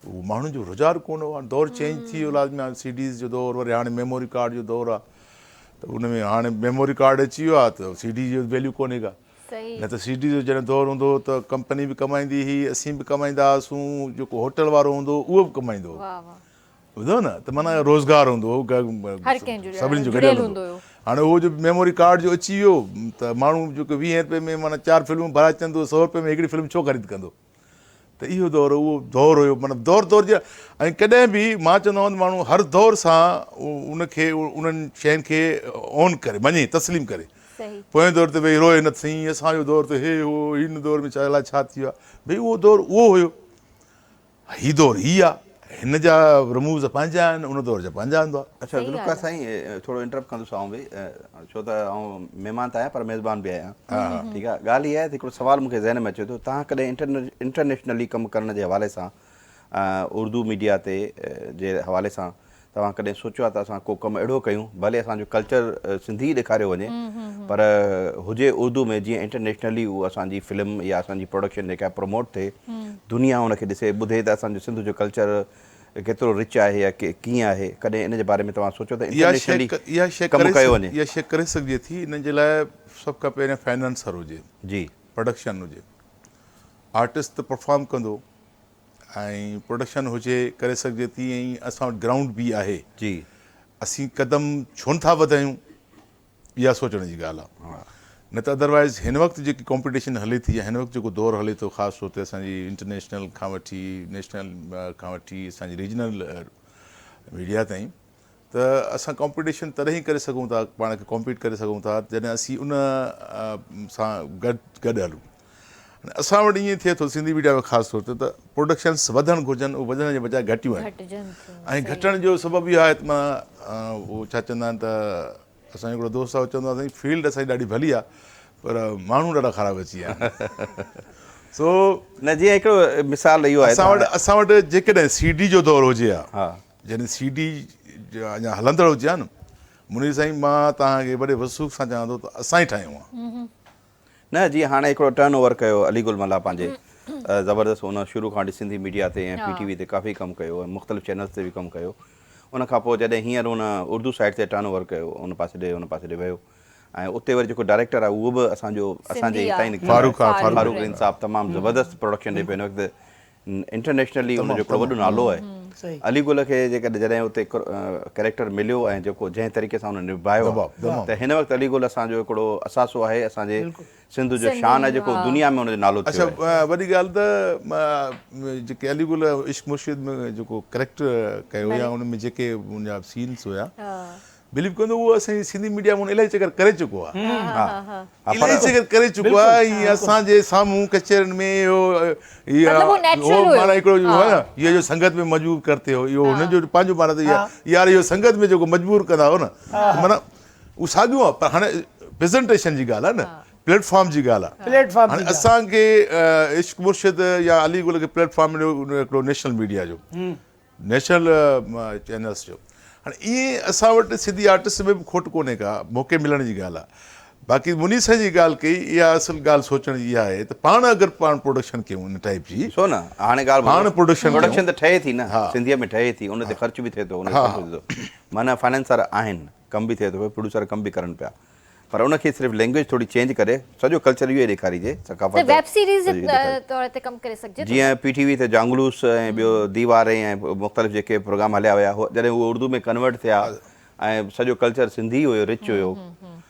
اهو ماڻهن جو رجحان ڪونه هو هاڻي دور چينج ٿي ويو لازمي هاڻي سي ڊيز جو دور وري هاڻي ميموري ڪارڊ جو دور آهي ته ان ۾ هاڻي ميموري ڪارڊ اچي ويو آهي ته سي ڊي جو ويليو ڪونهي ڪا نه ته سي ڊي جو جڏهن دور هوندو هو ته ڪمپني به ڪمائيندي هئي اسين به ڪمائيندا هئاسون جيڪو هوٽل وارو هوندو هو اهو به ڪمائيندو هو ٻڌو نه ته معنيٰ روزگار هوندو هو سڀني جو گڏيل هوندو هو هاڻي اهو جو ميموري ڪارڊ جو اچي ويو ته ماڻهو جيڪو ويهين روپئي ۾ معنيٰ چار فلمون ڀرائي اچن ٿو سو روپئي ۾ هڪڙي فلم ڇو خريد ڪندو ته اهو دور اهو دور هيو معنيٰ دور دور جي ۽ ڪڏهن به مان چوندو آهيان ته ماڻهو هر دور سان ان کي انهن شين کي اون ڪري مڃي تسليم ڪري پوئين دور تي ويهي روئي نه سائين اسان جو دور ته هي هو هن دور ۾ ڇا الائي ڇا ٿي ويو آهي ڀئي اهو دور اهو هيو هي دور هي آهي هن جا رموز پنهنجا آهن ان دور جا پنهنجا هوندا. اڇا ذوالفقار سائين ٿورو انٽرپٽ ڪندس آئون به ڇو ته آئون مهمان ته آهيان پر ميزبان به آهيان ٺيڪ آهي ڳالهه اها آهي ته هڪڙو سوال مون کي ذهن ۾ اچي ٿو توهان ڪڏهن انٽرنيشنلي ڪم ڪرڻ جي حوالي سان اردو ميڊيا تي جي حوالي سان توهان ڪڏهن سوچيو آهي ته اسان ڪو ڪم اهڙو ڪيون ڀلي اسان جو ڪلچر سنڌي ئي ڏيکاريو وڃي پر هجي اردو ۾ جيئن انٽرنيشنلي اهو اسان جي فلم يا اسان جي پروڊڪشن جيڪا آهي پروموٽ ٿئي دنيا ان کي ڏسي ٻڌي ته اسان جو سنڌ جو ڪلچر ڪيترو رچ آهي يا ڪيئن آهي ڪڏهن ان جي باري ۾ توهان سوچيو ته انٽرنيشنلي ڪم ڪيو وڃي. اها شيء ڪري سگهجي ٿي ان جي لاء سڀ کان پهريان فائنانسر هجي جي پروڊڪشن هجي آرٽسٽ ته پرفارم ڪندو ۽ پروڊڪشن هجي ڪري سگهجي ٿي ۽ اسان وٽ گرائونڊ به آهي جي اسين قدم ڇو نٿا وڌايون اها سوچڻ جي ڳالهه آهي نه ته ادروائز هن وقت جيڪي ڪامپيٽيشن هلي ٿي يا هن وقت جيڪو دور هلي ٿو خاص طور تي اسان جي انٽرنيشنل کان وٺي نيشنل کان وٺي اسان جي ريجنل ميڊيا تائين ته اسان ڪامپيٽيشن تڏهن ئي ڪري سگهون ٿا پاڻ کي ڪامپيٽ ڪري سگهون ٿا جڏهن اسين ان سان گڏ گڏ هلون اسان وٽ ائين ٿئي ٿو سنڌي ميڊيا ۾ خاص طور تي ته پروڊڪشنس وڌڻ گهرجن اهي وڌڻ جي بجاء گهٽيون آهن ۽ گهٽڻ جو سبب اهو آهي ته معنيٰ اهو ڇا چوندا آهن ته اسان جو هڪڙو دوست آهي اهو چوندو آهي سائين فيلڊ اسان جي ڏاڍي ڀلي آهي پر ماڻهو ڏاڍا خراب اچي ويا آهن سو نه جيئن هڪڙو مثال اهو آهي اسان وٽ اسان وٽ جيڪڏهن سي ڊي جو دور هجي ها جڏهن سي ڊي اڃا هلندڙ هجي ها نه منير سائين مان توهان کي وڏي وثوق سان چوان ٿو ته اسان ئي ٺاهيون ها. نه جيئن هاڻي هڪڙو ٽرن اوور ڪيو علي گل ملاح پنهنجي زبردست ان شروع کان وٺي سنڌي ميڊيا تي ۽ پي ٽي وي تي ڪافي ڪم ڪيو ۽ مختلف چينلز تي به ڪم ڪيو ان کان پوء جڏهن هينئر ان اردو سائيڊ تي ٽرن اوور ڪيو ان پاسي ڏي ان پاسي ڏي ويو ۽ اتي وري جيڪو ڊائريڪٽر آهي اهو به اسان جو اسان جي هتان ئي نڪتل آهي فاروق رند صاحب تمام زبردست پروڊڪشن ڏي پيو هن وقت انٽرنيشنلي ان جو هڪڙو وڏو نالو آهي علي گل کي جيڪڏهن جڏهن اتي ڪريڪٽر مليو ۽ جيڪو جنهن طريقي سان ان نڀايو ته هن وقت علي گل اسان جو هڪڙو اثاثو آهي اسان جي سنڌ جو شان آهي جيڪو دنيا ۾ ان جو نالو ٿيو آهي. اڇا وڏي ڳالهه ته جيڪي علي گل عشق مرشد ۾ جيڪو ڪريڪٽر ڪيو يا ان ۾ جيڪي ان جا سينس هيا بليو ڪندو اهو اسان جي سنڌي ميڊيا ۾ الاهي چڪر ڪري چڪو آهي الاهي چڪر ڪري چڪو آهي ۽ اسان جي سامهون ڪچهرين ۾ اهو اهو معنيٰ هڪڙو جو هو نه اهو جو سنگت ۾ مجبور ڪرتي هو اهو هن جو پنهنجو معنيٰ ته يار اهو سنگت ۾ جيڪو مجبور ڪندا هو نه معنيٰ اهو ساڳيو آهي پر هاڻي پريزنٽيشن جي ڳالهه آهي نه پليٽ فارم جي ڳالهه آهي پليٽ فارم هاڻي اسان کي عشق مرشد يا علي گل کي پليٽ فارم مليو هڪڙو نيشنل ميڊيا جو نيشنل چينلس جو هاڻي ائين اسان وٽ سنڌي آرٽسٽ ۾ به کوٽ ڪونهي ڪا موقعي ملڻ جي ڳالهه آهي باقي منير سائين جي ڳالهه ڪئي اها اصل ڳالهه سوچڻ جي اها آهي ته پاڻ اگر پاڻ پروڊڪشن ڪيون ان ٽائيپ جي ڇو نه هاڻي ڳالهه پاڻ پروڊڪشن پروڊڪشن ته ٺهي ٿي نه سنڌيء ۾ ٺهي ٿي ان تي خرچ به ٿئي ٿو ان تي ٿئي ٿو معنيٰ فائننسر آهن ڪم به ٿئي ٿو پيو پروڊيوسر ڪم به ڪرن پيا پر ان کي صرف لينگويج ٿوري چينج ڪري سڄو ڪلچر اهو ئي ڏيکاريجي ثقافت ته ويب سيريز جي طور تي ڪم ڪري سگهجي ٿو. جيئن پي ٽي وي تي جانگلوس ۽ ٻيو ديواري ۽ مختلف جيڪي پروگرام هليا ويا جڏهن اهي اردو ۾ ڪنورٽ ٿيا ۽ سڄو ڪلچر سنڌي هيو رچ هيو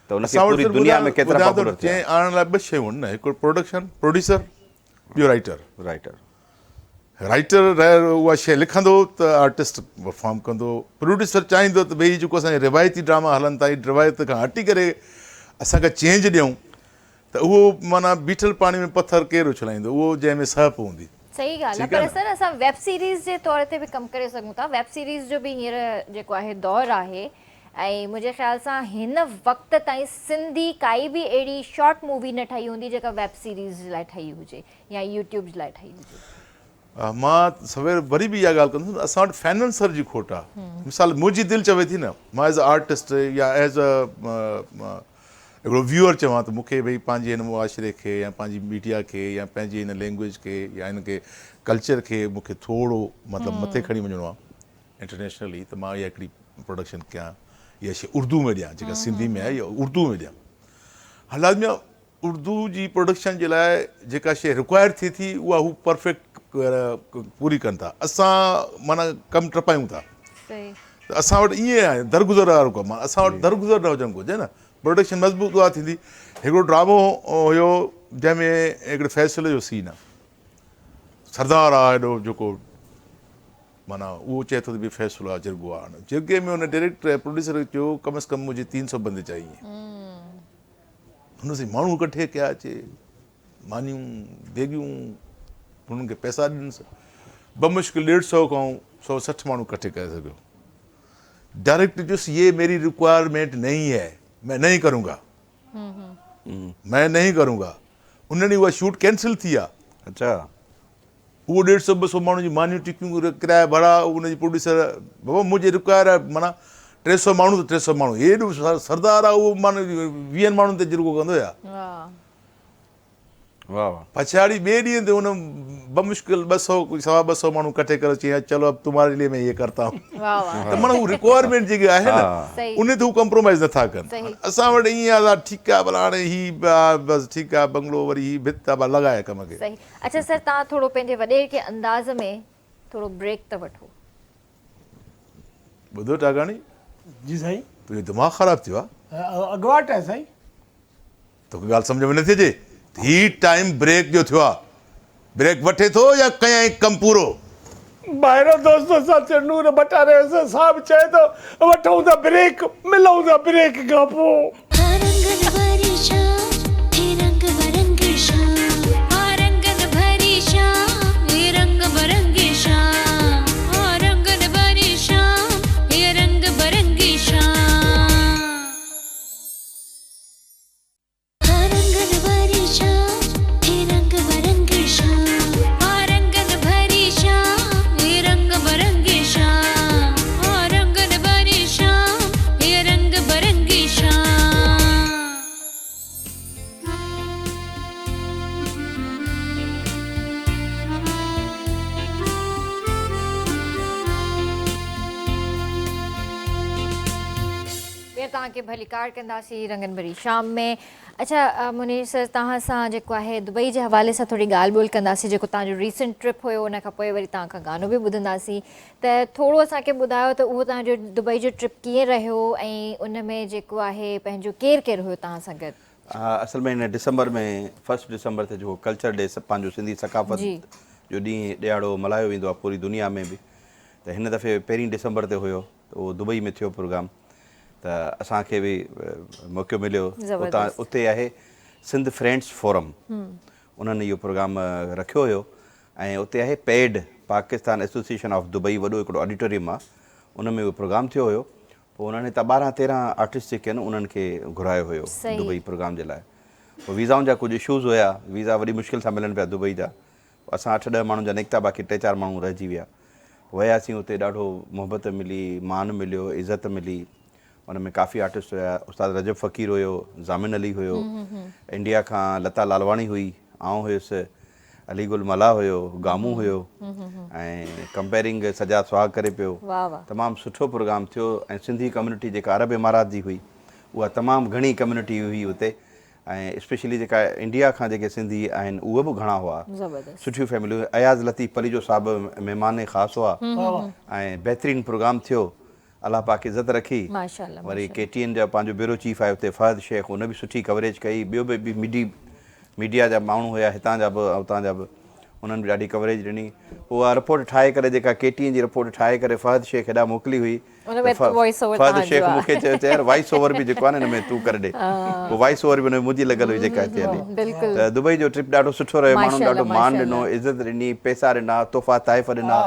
ته ان کي پوري دنيا ۾ ڪيترا پاپولر ٿيا. چين آڻڻ لاء ٻه شيون آهن نه هڪ پروڊڪشن پروڊيوسر ٻيو رائيٽر. رائيٽر. رائيٽر اها شيء لکندو ته آرٽسٽ پرفارم ڪندو، پروڊيوسر چاهيندو ته ڀئي جيڪو اسان جا روايتي ڊراما هلن ٿا هي روايت کان هٽي ڪري اسان کي چينج ڏيون ته اهو معنيٰ بيٺل پاڻي ۾ پٿر ڪير اڇلائيندو اهو جنهن ۾ سهپ هوندي. صحيح ڳالهه آهي پر سر اسان ويب سيريز جي طور تي به ڪم ڪري سگهون ٿا ويب سيريز جو به هينئر جيڪو آهي دور آهي ۽ منهنجي خيال سان هن وقت تائين سنڌي ڪائي به اهڙي شارٽ مووي نه ٺهي هوندي جيڪا ويب سيريز لاء ٺهي هجي يا يوٽيوب لاء ٺهي هجي. مان سوير وري به اها ڳالهه ڪندس ته اسان وٽ فنانسر جي کوٽ آهي. مثال منهنجي دل چوي ٿي نه مان ايز ا آرٽسٽ يا ايز ا هڪڙو ويوئر چوان ته مون کي ڀئي پنهنجي هن معاشري کي يا پنهنجي ميڊيا کي يا پنهنجي هن لينگويج کي يا هن کي ڪلچر کي مون کي ٿورو مطلب مٿي کڻي وڃڻو آهي انٽرنيشنلي ته مان اها هڪڙي پروڊڪشن ڪيان اها شي اردو ۾ ڏيان جيڪا سنڌي ۾ آهي اها اردو ۾ ڏيان هاڻي لازمي آهي اردو جي پروڊڪشن جي لاء جيڪا شيء رڪوائر ٿئي ٿي اها هو پرفيڪٽ پوري ڪن ٿا اسان معنيٰ ڪم ٽپايون ٿا ته اسان وٽ ائين آهي درگذر وارو ڪم آهي اسان وٽ درگذر نه هجڻ گهرجي نه پروڊڪشن مضبوط اها ٿيندي هڪڙو ڊرامو هيو جنهن ۾ هڪڙي فيصلي جو سين آهي سردار آهي ايڏو جيڪو معنيٰ اهو چئي ٿو ته بي فيصلو آهي جرڳو آهي جرڳي ۾ هن ڊائريڪٽر پروڊيوسر کي چيو ڪم از ڪم مجهي تين سو بندي چاهيي هن سين ماڻهو ڪٺي ڪيا اچي مانيون ديڳيون هنن کي پئسا ڏنس بمشڪل ڏيڍ سئو کان سئو 60 ماڻهو ڪٺي ڪري سگهيو ڊائريڪٽر چيس يي ميري رڪوائرمينٽ نهين هي مين نهين ڪرون گا مين نهين ڪرون گا ان ڏينهن اها شوٽ ڪينسل ٿي آ اچھا اهو ڏيڍ سئو ٻه سئو ماڻهن جون مانيون ٽڪيون ڪرايا ڀاڙا ان جي پروڊيوسر بابا منهنجي رڪوائر آهي معنيٰ 300 ماڻهو ته 300 ماڻهو هيڏو سردار آهي اهو معنيٰ ويهن ماڻهن تي جرڳو ڪندو يا واهه واهه پڇاڙي ٻئي ڏينهن تي ان بمشڪل ٻه سئو ڪجهه سوا ٻه سئو ماڻهو ڪٺي ڪري چيائين چلو اب تمهاري لئي مين يي ڪرتا هون ته معنيٰ هو رڪوائرمينٽ جيڪي آهي نه ان تي هو ڪمپرومائز نٿا ڪن اسان وٽ ائين آهي ٺيڪ آهي ڀلا هاڻي هي بس ٺيڪ آهي بنگلو وري هي ڀت آهي لڳائي ڪم کي. اڇا سر توهان ٿورو پنهنجي وڏيرڪي انداز ۾ ٿورو بريڪ ته وٺو. ٻڌو ٽاڪاڻي. جي سائين. تنهنجو دماغ خراب ٿيو آ. اڳواٽ آهي سائين. توکي ڳالهه سمجهه ۾ نٿي اچي هي ٽائيم بريڪ جو ٿيو آ بريڪ وٺي ٿو يا ڪيائين ڪم پورو. ڀائرو دوستو سچ نور ڀٽاري صاحب چئي ٿو وٺون ٿا بريڪ ملون ٿا بريڪ کان پوء. ها رنگن ڀري شام هي رنگ برنگي شام. ها رنگن ڀري شام هي رنگ برنگي شام. ها رنگن ڀري شام هي رنگ برنگي شام. ها رنگن. توهان کي ڀليڪار ڪنداسين رنگن ڀري شام ۾. اڇا منير سر توهان سان جيڪو آهي دبئي جي حوالي سان ٿوري ڳالهه ٻولهه ڪنداسين جيڪو توهان جو ريسنٽ ٽرپ هيو ان کان پوء وري توهان کان گانو به ٻڌنداسين ته ٿورو اسان کي ٻڌايو ته اهو توهان جو دبئي جو ٽرپ ڪيئن رهيو ۽ ان ۾ جيڪو آهي پنهنجو ڪير ڪير هيو توهان سان گڏ. اصل ۾ هن ڊسمبر ۾ فرسٽ ڊسمبر تي جيڪو ڪلچر ڊي پنهنجو سنڌي ثقافت جو ڏينهن ڏهاڙو ملهايو ويندو آهي پوري دنيا ۾ به ته هن دفعي پهرين ڊسمبر تي هيو ته اهو دبئي ۾ ٿيو پروگرام ته اسان کي به موقعو مليو اتان اتي آهي سنڌ فرينڊس فورم انهن اهو پروگرام رکيو هيو ۽ اتي آهي PAD Pakistan association of Dubai وڏو هڪڙو آڊيٽوريم آهي ان ۾ اهو پروگرام ٿيو هيو پوء انهن هتان 12 13 آرٽسٽ جيڪي آهن انهن کي گهرايو هيو دبئي پروگرام جي لاء پوء ويزائن جا ڪجهه اشوز هيا ويزا وڏي مشڪل سان ملن پيا دبئي جا اسان اٺ ڏهه ماڻهن جا نڪتا باقي ٽي چار ماڻهو رهجي ويا. وياسين اتي ڏاڍو محبت ملي، مان مليو، عزت ملي. ان ۾ ڪافي آرٽسٽ هيا، استاد رجب فقير هيو، ضامن علي هيو، انڊيا کان لتا لالواڻي هئي، آئون هيس، علي گل ملاح هيو، گامون هيو ۽ ڪمپيئرنگ سجاد سهاڳ ڪري پيو. تمام سٺو پروگرام ٿيو ۽ سنڌي ڪميونٽي جيڪا عرب امارات جي هئي اها تمام گهڻي ڪميونٽي هئي اتي ۽ اسپيشلي جيڪا انڊيا کان جيڪي سنڌي آهن اهي به گهڻا هئا سٺيون فيمليون اياز لطيف پليجو صاحب مهمان خاص هئا ۽ بهترين پروگرام ٿيو الله پاڪ عزت رکي وري ڪي ٽي اين جا پنهنجو بيورو چيف آهي اتي فهد شيخ ان به سٺي ڪوريج ڪئي ٻيو به ميڊيا جا ماڻهو هيا هتان جا به اتان جا به انهن به ڏاڍي ڪوريج ڏني پوء اها رپورٽ ٺاهي ڪري جيڪا ڪي ٽي اين جي رپورٽ ٺاهي ڪري فهد شيخ هيڏانهن موڪلي هئي ان ۾ وائس اوور فهد شيخ مون کي چيو چي يار وائس اوور به جيڪو آهي نه ان ۾ تون ڪري ڏي پوء وائس اوور به ان ۾ منهنجي لڳل هئي جيڪا هتي هلي ته دبئي جو ٽرپ ڏاڍو سٺو رهيو ماڻهن ڏاڍو مان ڏنو عزت ڏني پئسا ڏنا تحفا تحائف ڏنا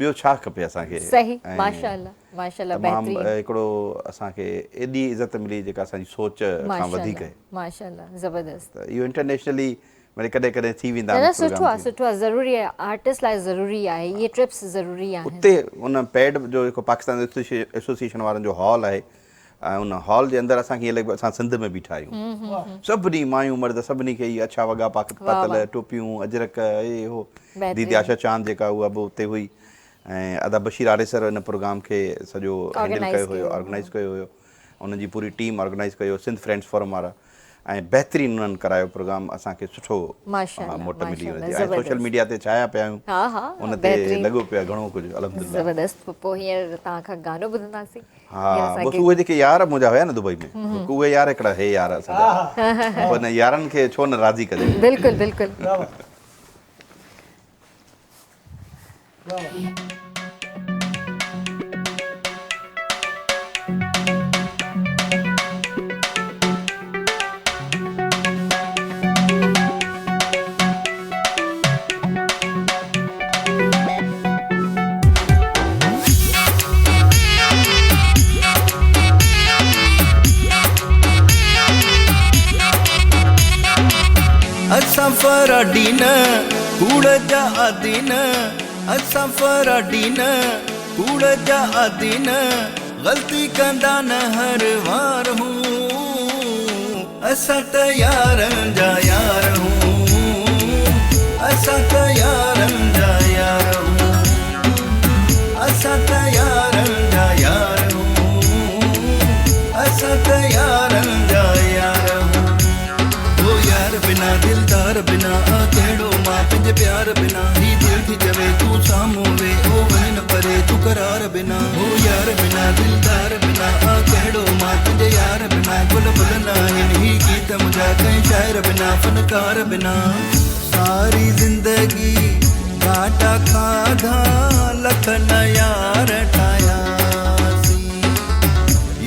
ٻيو ڇا کپي اسان کي صحيح ماشاءالله ماشاءالله تمام هڪڙو اسان کي ايڏي عزت ملي جيڪا اسان جي سوچ کان وڌيڪ آهي ماشاءالله زبردست ته اهو انٽرنيشنلي وري ڪڏهن ڪڏهن ٿي ويندا نه آهن نه سٺو پروگرام آهي سٺو آهي ضروري آهي آرٽسٽ لاء ضروري آهي اهي ٽرپس ضروري آهن. اتي ان پيڊ جو جيڪو پاڪستان ايسوسيئيشن وارن جو هال آهي ۽ ان هال جي اندر اسان کي ائين لڳي پيو اسان سنڌ ۾ بيٺا آهيون سڀني مايون مرد سڀني کي اهي اڇا وڳا پاتل ٽوپيون اجرڪ اهي هو ديدي آشا چاند جيڪا اها به اتي هئي ۽ ادا بشير آريسر ان پروگرام کي سڄو هينڊل ڪيو هيو آرگنائيز ڪيو هيو انهن جي پوري ٽيم آرگنائيز ڪيو سنڌ فرينڊس فورم وارا ۽ بهترين انهن ڪرايو پروگرام اسان کي سٺو موٽ ملي ان جي ۽ سوشل ميڊيا تي ڇايا پيا آهيون ان تي لڳو پيو آهي گهڻو ڪجهه الحمدلله زبردست پوء هينئر توهان کان گانو ٻڌنداسين ها بس اهي جيڪي يار منهنجا هيا نه دبئي ۾ اهي يار هڪڙا هي يار اسان جا پوء ان يارن کي ڇو نه راضي ڪجي بلڪل بلڪل اسان فراڊي نه ڪوڙ جا عادي نه اسان فراڊي نه ڪوڙ جا عادي نه غلطي ڪندا نه هر وار هون اسان ته يارن جا يار هون اسان ته يارن جا يار هون اسان ته يارن جا يار هون اسان ته يارن جا يار هون. او يار بنا دلدار بنا آ ڪهڙو مان پنهنجي پيار بنا هي دل ٿي چوي تون سامهون وي او وڃ نه پري تون قرار بنا او يار بنا دلدار بنا آ ڪهڙو مان تنهنجي يار بنا گل ڦل ناهن هي گيت منهنجا ڪنهن شاعر بنا فنڪار بنا ساري زندگي گهاٽا کاڌا لک نه يار ٺاهياسين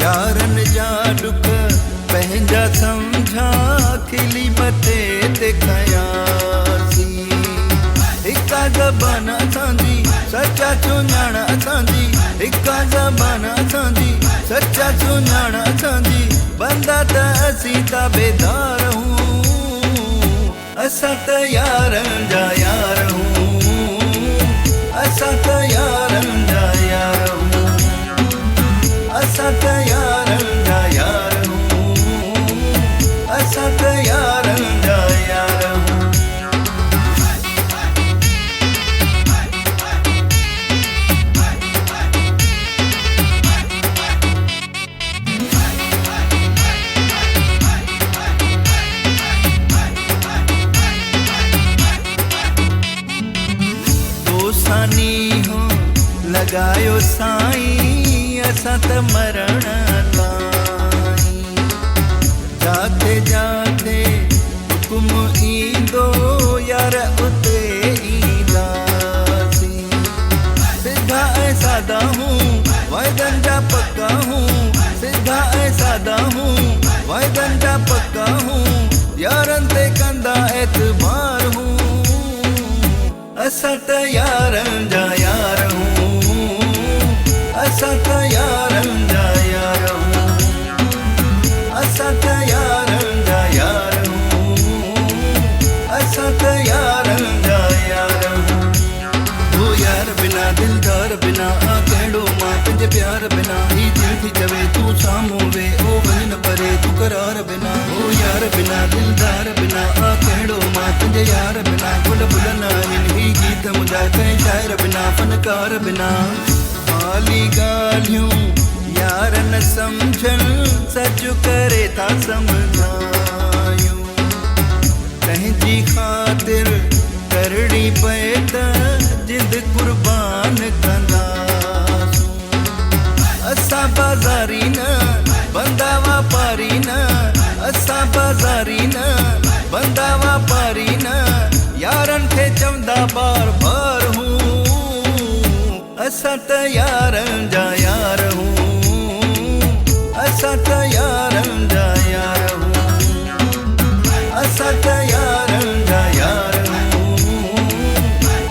يارن جا ڏک پنهنجا سمجها کلي مٿي تي کنياسين هڪا زبان اسان جي سچا سڃاڻ اسان جي هڪا زبان اسان جي سچا سڃاڻ اسان جي بندا ته اسين تابعدار هون اسان ته يارن جا يار هون اسان ته يارن جا يار هون اسان ته يارن جا يار هون اسان ته يارن جا يار هون. لڳايو سائين اسان ته مرڻ تائين جاٿي جاٿي حڪم ايندو يار اتي اينداسين سڌا ۽ سادا هون وعدن جا پڪا هون سڌا ۽ سادا هون وعدن جا پڪا هون يارن تي ڪندا اعتبار هون. اسان ته يارن جا يار هون اسان ته يارن جا يار هون اسان ته يارن جا يار هون اسان ته يارن جا يار هون هو يار بنا دلدار بنا آ ڪهڙو مان تنهنجي پيار بنا هي دل ٿي چوي تون سامهون وي او وڃ نه پري تون قرار بنا هو يار بنا دلدار بنا آ ڪهڙو مان تنهنجي يار بنا گل ڦل ناهن هي گيت منهنجا ڪنهن شاعر بنا فنڪار بنا خالي ڳالهيون يار نه سمجهن سچ ڪري ٿا سمجهايون تنهنجي خاطر ڪرڻي پئي ته جند قربان ڪنداسون اسان بازاري نه بندا واپاري نه اسان بازاري نه بندا واپاري نه يارن کي چوندا بار بار هون اسان ته يارن جا يار هون اسان ته يارن جا يار هون اسان ته يارن جا يار هون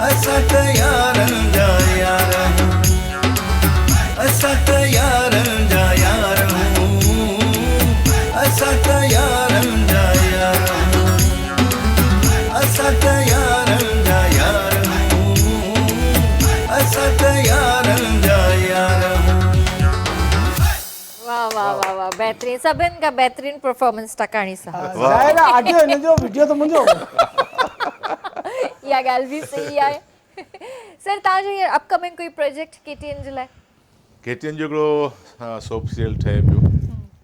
اسان ته يارن جا يار هون اسان ته يارن جا يار هون اسان ته يارن جا يار هون اسان ته يارن جا يار هون اسان ته يارن جا يار هون. واه واه واه واه بهترين سڀن کان بهترين پرفارمنس ٽڪاڻي صاحب. ظاهر آ آڊيو هن جو وڊيو ته منهنجو. اها ڳالهه به صحيح آهي. سر توهان جو هينئر اپ ڪمنگ ڪوئي پروجيڪٽ ڪي ٽي اين جي لاء؟ ڪي ٽي اين جو هڪڙو سوپ سيريل ٺهي پيو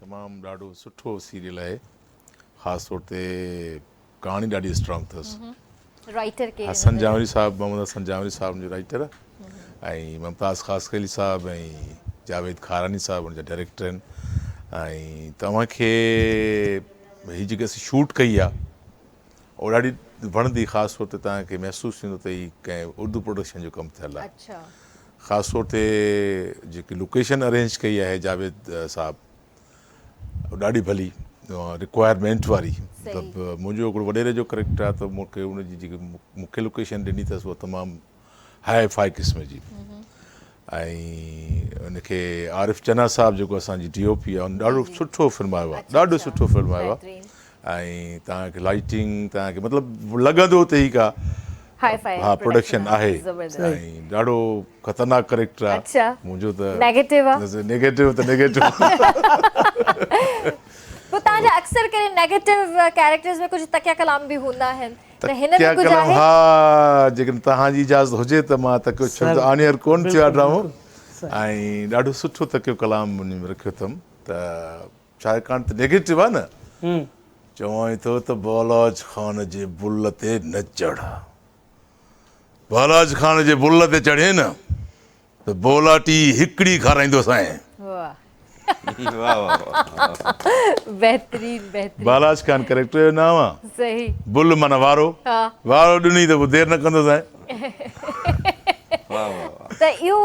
تمام ڏاڍو سٺو سيريل آهي خاص طور تي ڪهاڻي ڏاڍي اسٽرانگ اٿس رائيٽر ڪير حسن جانوري صاحب محمد حسن جانوري صاحب ان جو رائيٽر آهي ۽ ممتاز خاصخيلي صاحب ۽ جاويد کاراني صاحب ان جا ڊائريڪٽر آهن ۽ توهان کي هي جيڪي اسين شوٽ ڪئي آهي اها ڏاڍي وڻندي خاص طور تي توهان کي محسوس ٿيندو ته هي ڪنهن اردو پروڊڪشن جو ڪم ٿيل آهي خاص طور تي جيڪي لوڪيشن ارينج ڪئي آهي جاويد صاحب ڏاڍي ڀلي رڪوائرمينٽ واري مطلب منهنجو هڪڙو وڏيري جو ڪريڪٽر آهي ته مون کي ان جي جيڪي مون کي لوڪيشن ڏني اٿس اها تمام هاء فاء قسم جي ۽ ان کي عارف چنا صاحب جيڪو اسان جي ڊي او پي آهي ان ڏاڍو سٺو فرمايو آهي ڏاڍو سٺو فرمايو آهي ۽ توهان کي لائٽنگ توهان کي مطلب لڳندو ته هي ڪا ها پروڊڪشن آهي ۽ ڏاڍو خطرناڪ ڪريڪٽر آهي منهنجو ته نيگيٽو آهي نيگيٽو ته نيگيٽو پوء توهان جا اڪثر ڪري نيگيٽو ڪيريڪٽرز ۾ ڪجهه تڪيا ڪلام به هوندا آهن ته هن ۾ تڪيا ڪجهه ڪلام آهي؟ ها جيڪڏهن توهان جي اجازت هجي ته مان تڪيو ڇو ته آن ايئر ڪونه ٿيو آهي ڊرامو ۽ ڏاڍو سٺو تڪيو ڪلام ان ۾ رکيو اٿم ته ڇاڪاڻ ته نيگيٽو آهي نه چوان ٿو ته بالاچ خان جي بل تي نه چڙهه بالاچ خان جي بل تي چڙهين نه ته بولاٽي هڪڙي کارائيندوسانء. واه بهترين بهترين. بالاچ خان ڪريڪٽر جو نام آ. صحيح. بل معنيٰ وارو. وارو ڏني ته پوء دير نه ڪندوسانء. واه واه واه. ته اهو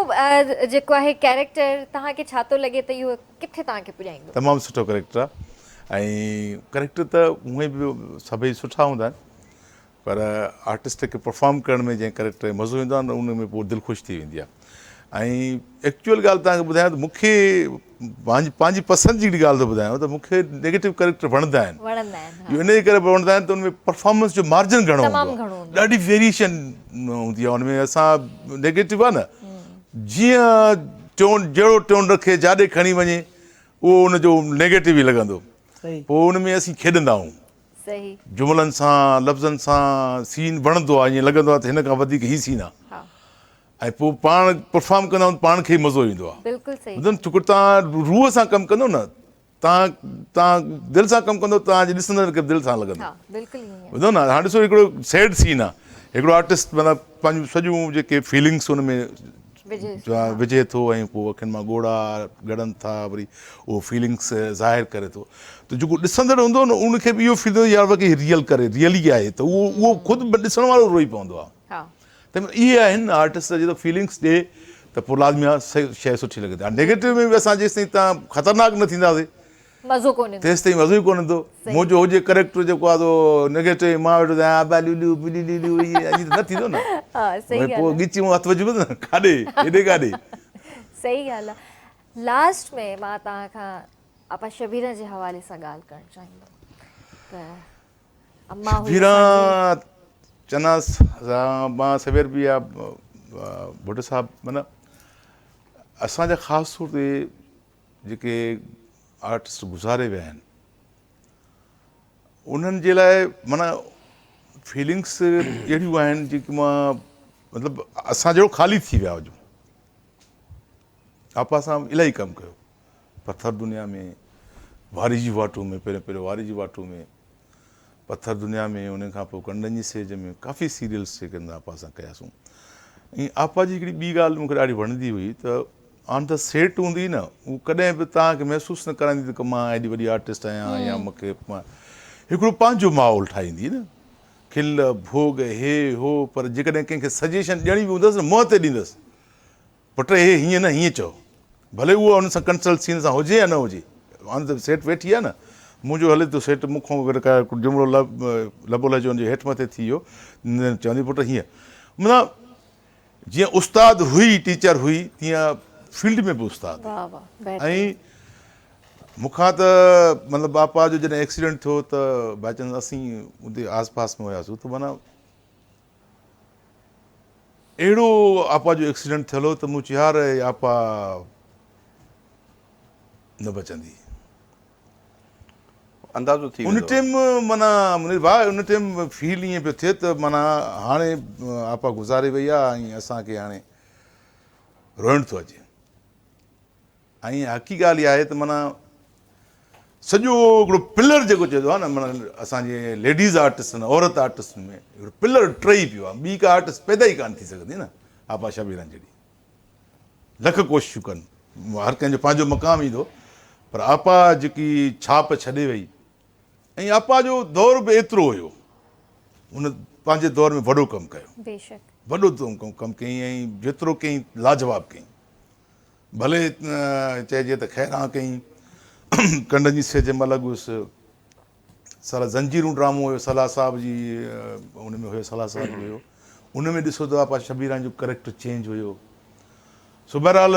جيڪو آهي ڪريڪٽر توهان کي ڇا ٿو لڳي ته اهو ڪٿي توهان کي پڄائيندو؟ تمام سٺو ڪريڪٽر آ ۽ ڪريڪٽر ته هونئن به سڀئي سٺا هوندا آهن پر آرٽسٽ کي پرفارم ڪرڻ ۾ جنهن ڪريڪٽر ۾ مزو ايندو آهي نه ان ۾ پوء دل خوش ٿي ويندي آهي ۽ ايڪچوئل ڳالهه توهان کي ٻڌايان ته مون کي پنهنجي پنهنجي پسند جي هڪڙي ڳالهه ٿو ٻڌايان ته مون کي نيگيٽو ڪريڪٽر وڻندا آهن وڻندا آهن اهو ان جي ڪري وڻندا آهن ته ان ۾ پرفارمنس جو مارجن گهڻو هوندو آهي ڏاڍي ويريشن هوندي آهي ان ۾ اسان نيگيٽو آهي نه جيئن ٽون جهڙو ٽون رکي جاڏي کڻي وڃي اهو ان جو نيگيٽو ئي لڳندو پوء ان ۾ اسين کيڏندا آهيون صحيح. جملن سان لفظن سان سين وڻندو آهي ائين لڳندو آهي ته هن کان وڌيڪ هي سين آهي ۽ پوء پاڻ پرفارم ڪندا آهيون ته پاڻ کي ئي مزو ايندو آهي بلڪل صحيح. ٻڌو نه ڇوڪر توهان روح سان ڪم ڪندو نه توهان توهان دل سان ڪم ڪندو توهان جي ڏسندڙ کي به دل سان لڳندو ها بلڪل ائين ئي آهي. ٻڌو نه هاڻي ڏسو هڪڙو سيڊ سين آهي هڪڙو آرٽسٽ معنيٰ پنهنجون سڄيون جيڪي فيلنگس ان ۾ وجهي ٿو ۽ پوء اکين مان ڳوڙها ڳڙن ٿا وري اهو فيلنگس ظاهر ڪري ٿو ته جيڪو ڏسندڙ هوندو نه ان کي به اهو فيل ٿيندو يار واقعي ريئل ڪري ريئل ئي آهي ته اهو اهو خود ڏسڻ وارو روئي پوندو آهي ته اهي آهن آرٽسٽ جيڪو فيلنگس ڏي ته پوء لازمي آهي شيء سٺي لڳندي هاڻي نيگيٽو ۾ به اسان جيستائين تان خطرناڪ نه ٿينداسين مزو ڪونه ايندو. تيستائين مزو ئي ڪونه ايندو. منهنجو هجي ڪريڪٽر جيڪو آهي سو نيگيٽو ۽ مان ويٺو هجان ابا لولو بلي لولو ائين ته نه ٿيندو نه. ها صحيح ڳالهه پوء ڳچي مان هٿ وجهبو نه ڪاڏي هيڏي ڪاڏي. صحيح ڳالهه آهي. لاسٽ ۾ مان توهان کان آپا شبيره جي حوالي سان ڳالهه ڪرڻ چاهيندم ته اما هئي شبيره اسان جي. چنا مان سوير به آ ڀٽو صاحب معنيٰ اسان جا خاص طور تي جيڪي آرٽسٽ گذاري ويا آهن انهن جي لاء معنيٰ فيلنگس اهڙيون آهن جيڪي مان مطلب اسان جهڙو خالي ٿي ويا هجون آپا سان الاهي ڪم ڪيو پٿر دنيا ۾ واري جي واٽو ۾ پهريون پهريون واري جي واٽو ۾ پٿر دنيا ۾ ان کان پوء ڪنڊن جي سيج ۾ ڪافي سيريلس جيڪي آهن آپا سان ڪياسون ۽ آپا جي هڪڙي ٻي ڳالهه مون کي ڏاڍي وڻندي هئي ته آن the set هوندي نه هو ڪڏهن به توهان کي محسوس نه ڪرائيندي ته مان ايڏي وڏي آرٽسٽ آهيان يا مون کي هڪڙو پنهنجو ماحول ٺاهيندي نه کل ڀوڳ هي هو پر جيڪڏهن ڪنهن کي سجيشن ڏيڻي به هوندس نه منهن تي ڏيندس پٽ هي هيئن نه هيئن چئو. ڀلي اهو ان سان ڪنسلٽ سين سان هجي يا نه هجي. آن ته سيٽ ويٺي آهي نه. منهنجو هلي ٿو سيٽ مون کان اگر ڪا جملو لب لهجو ان جي هيٺ مٿي ٿي ويو چوندي پٽ هيئن. معنيٰ جيئن استاد هئي ٽيچر هئي تيئن فيلڊ ۾ به استاد هئي. ۽ مون کان ته مطلب باپا جو جڏهن ايڪسيڊنٽ ٿيو ته باء چانس اسين اتي آس پاس ۾ هياسون ته معنيٰ اهڙو آپا جو ايڪسيڊنٽ ٿيل هو ته مون چيو يار هي آپا نه بچندي. اندازو ٿي ان ويندو. ٽيم معنيٰ منير ڀاء ان ٽيم فيل ائين پيو ٿئي ته معنيٰ هاڻي آپا گذاري وئي آ ۽ اسان کي هاڻي روئڻ ٿو اچي. ۽ حقي ڳالهه اها آهي ته معنيٰ سڄو هڪڙو پلر جيڪو چئجو آهي نه معنيٰ اسان جي ليڊيز آرٽسٽن عورت آرٽسٽن ۾ هڪڙو پلر ٽهي پيو آهي ٻي ڪا آرٽسٽ پيدا ئي ڪانه ٿي سگهندي نه آپا شبيران جهڙي لک ڪوششون ڪن هر ڪنهن جو پنهنجو مقام ايندو پر آپا جيڪي ڇاپ ڇڏي وئي ۽ آپا جو دور به ايترو هيو هن پنهنجي دور ۾ وڏو ڪم ڪيو بيشڪ وڏو ڪم ڪيائين ۽ جيترو ڪيائين لاجواب ڪيائين ڀلي چئجي ته خيران ڪئين ڪنڊن جي سيج مان لڳ هيس. سالا زنجيرون ڊرامو هيو صلاح صاحب جي ان ۾ هيو صلاح صاحب به هيو ان ۾ ڏسو ته آپا شبيران جو ڪريڪٽر چينج هيو سو بهرحال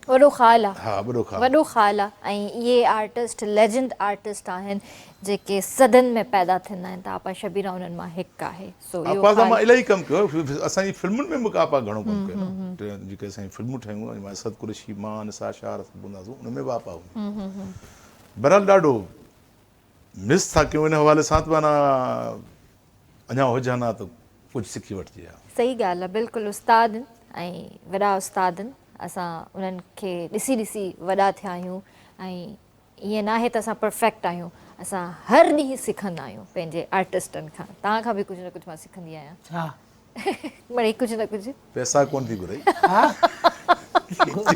وڏو خال آ ها وڏو خال وڏو خال آ ۽ اهي آرٽسٽ ليجنڊ آرٽسٽ آهن جيڪي صدين ۾ پيدا ٿيندا آهن ته آپا شبيران انهن مان هڪ آهي. سو اهو آپا سان خال مان الاهي ڪم ڪيو اسان جي فلمن ۾ به آپا گهڻو ڪم ڪيو نه جيڪي اسان جي فلمون ٺهيون مان اسد قريشي مان نثار شاهه سڀ هونداسون ان ۾ به آپا هوندي بهرحال ڏاڍو مس ٿا ڪيون ان حوالي سان ته معنيٰ اڃا هجن ها ته ڪجهه سکي وٺجي ها. صحيح ڳالهه آ بلڪل استاد ۽ وڏا استاد اسان انهن کي ڏسي ڏسي وڏا ٿيا آهيون ۽ ائين ناهي ته اسان پرفيڪٽ آهيون اسان هر ڏينهن سکندا آهيون پنهنجي آرٽسٽن کان توهان کان به ڪجهه نه ڪجهه مان سکندي آهيان. ڇا؟ مڙئي ڪجهه نه ڪجهه. پئسا ڪونه ٿي گهرئي. ها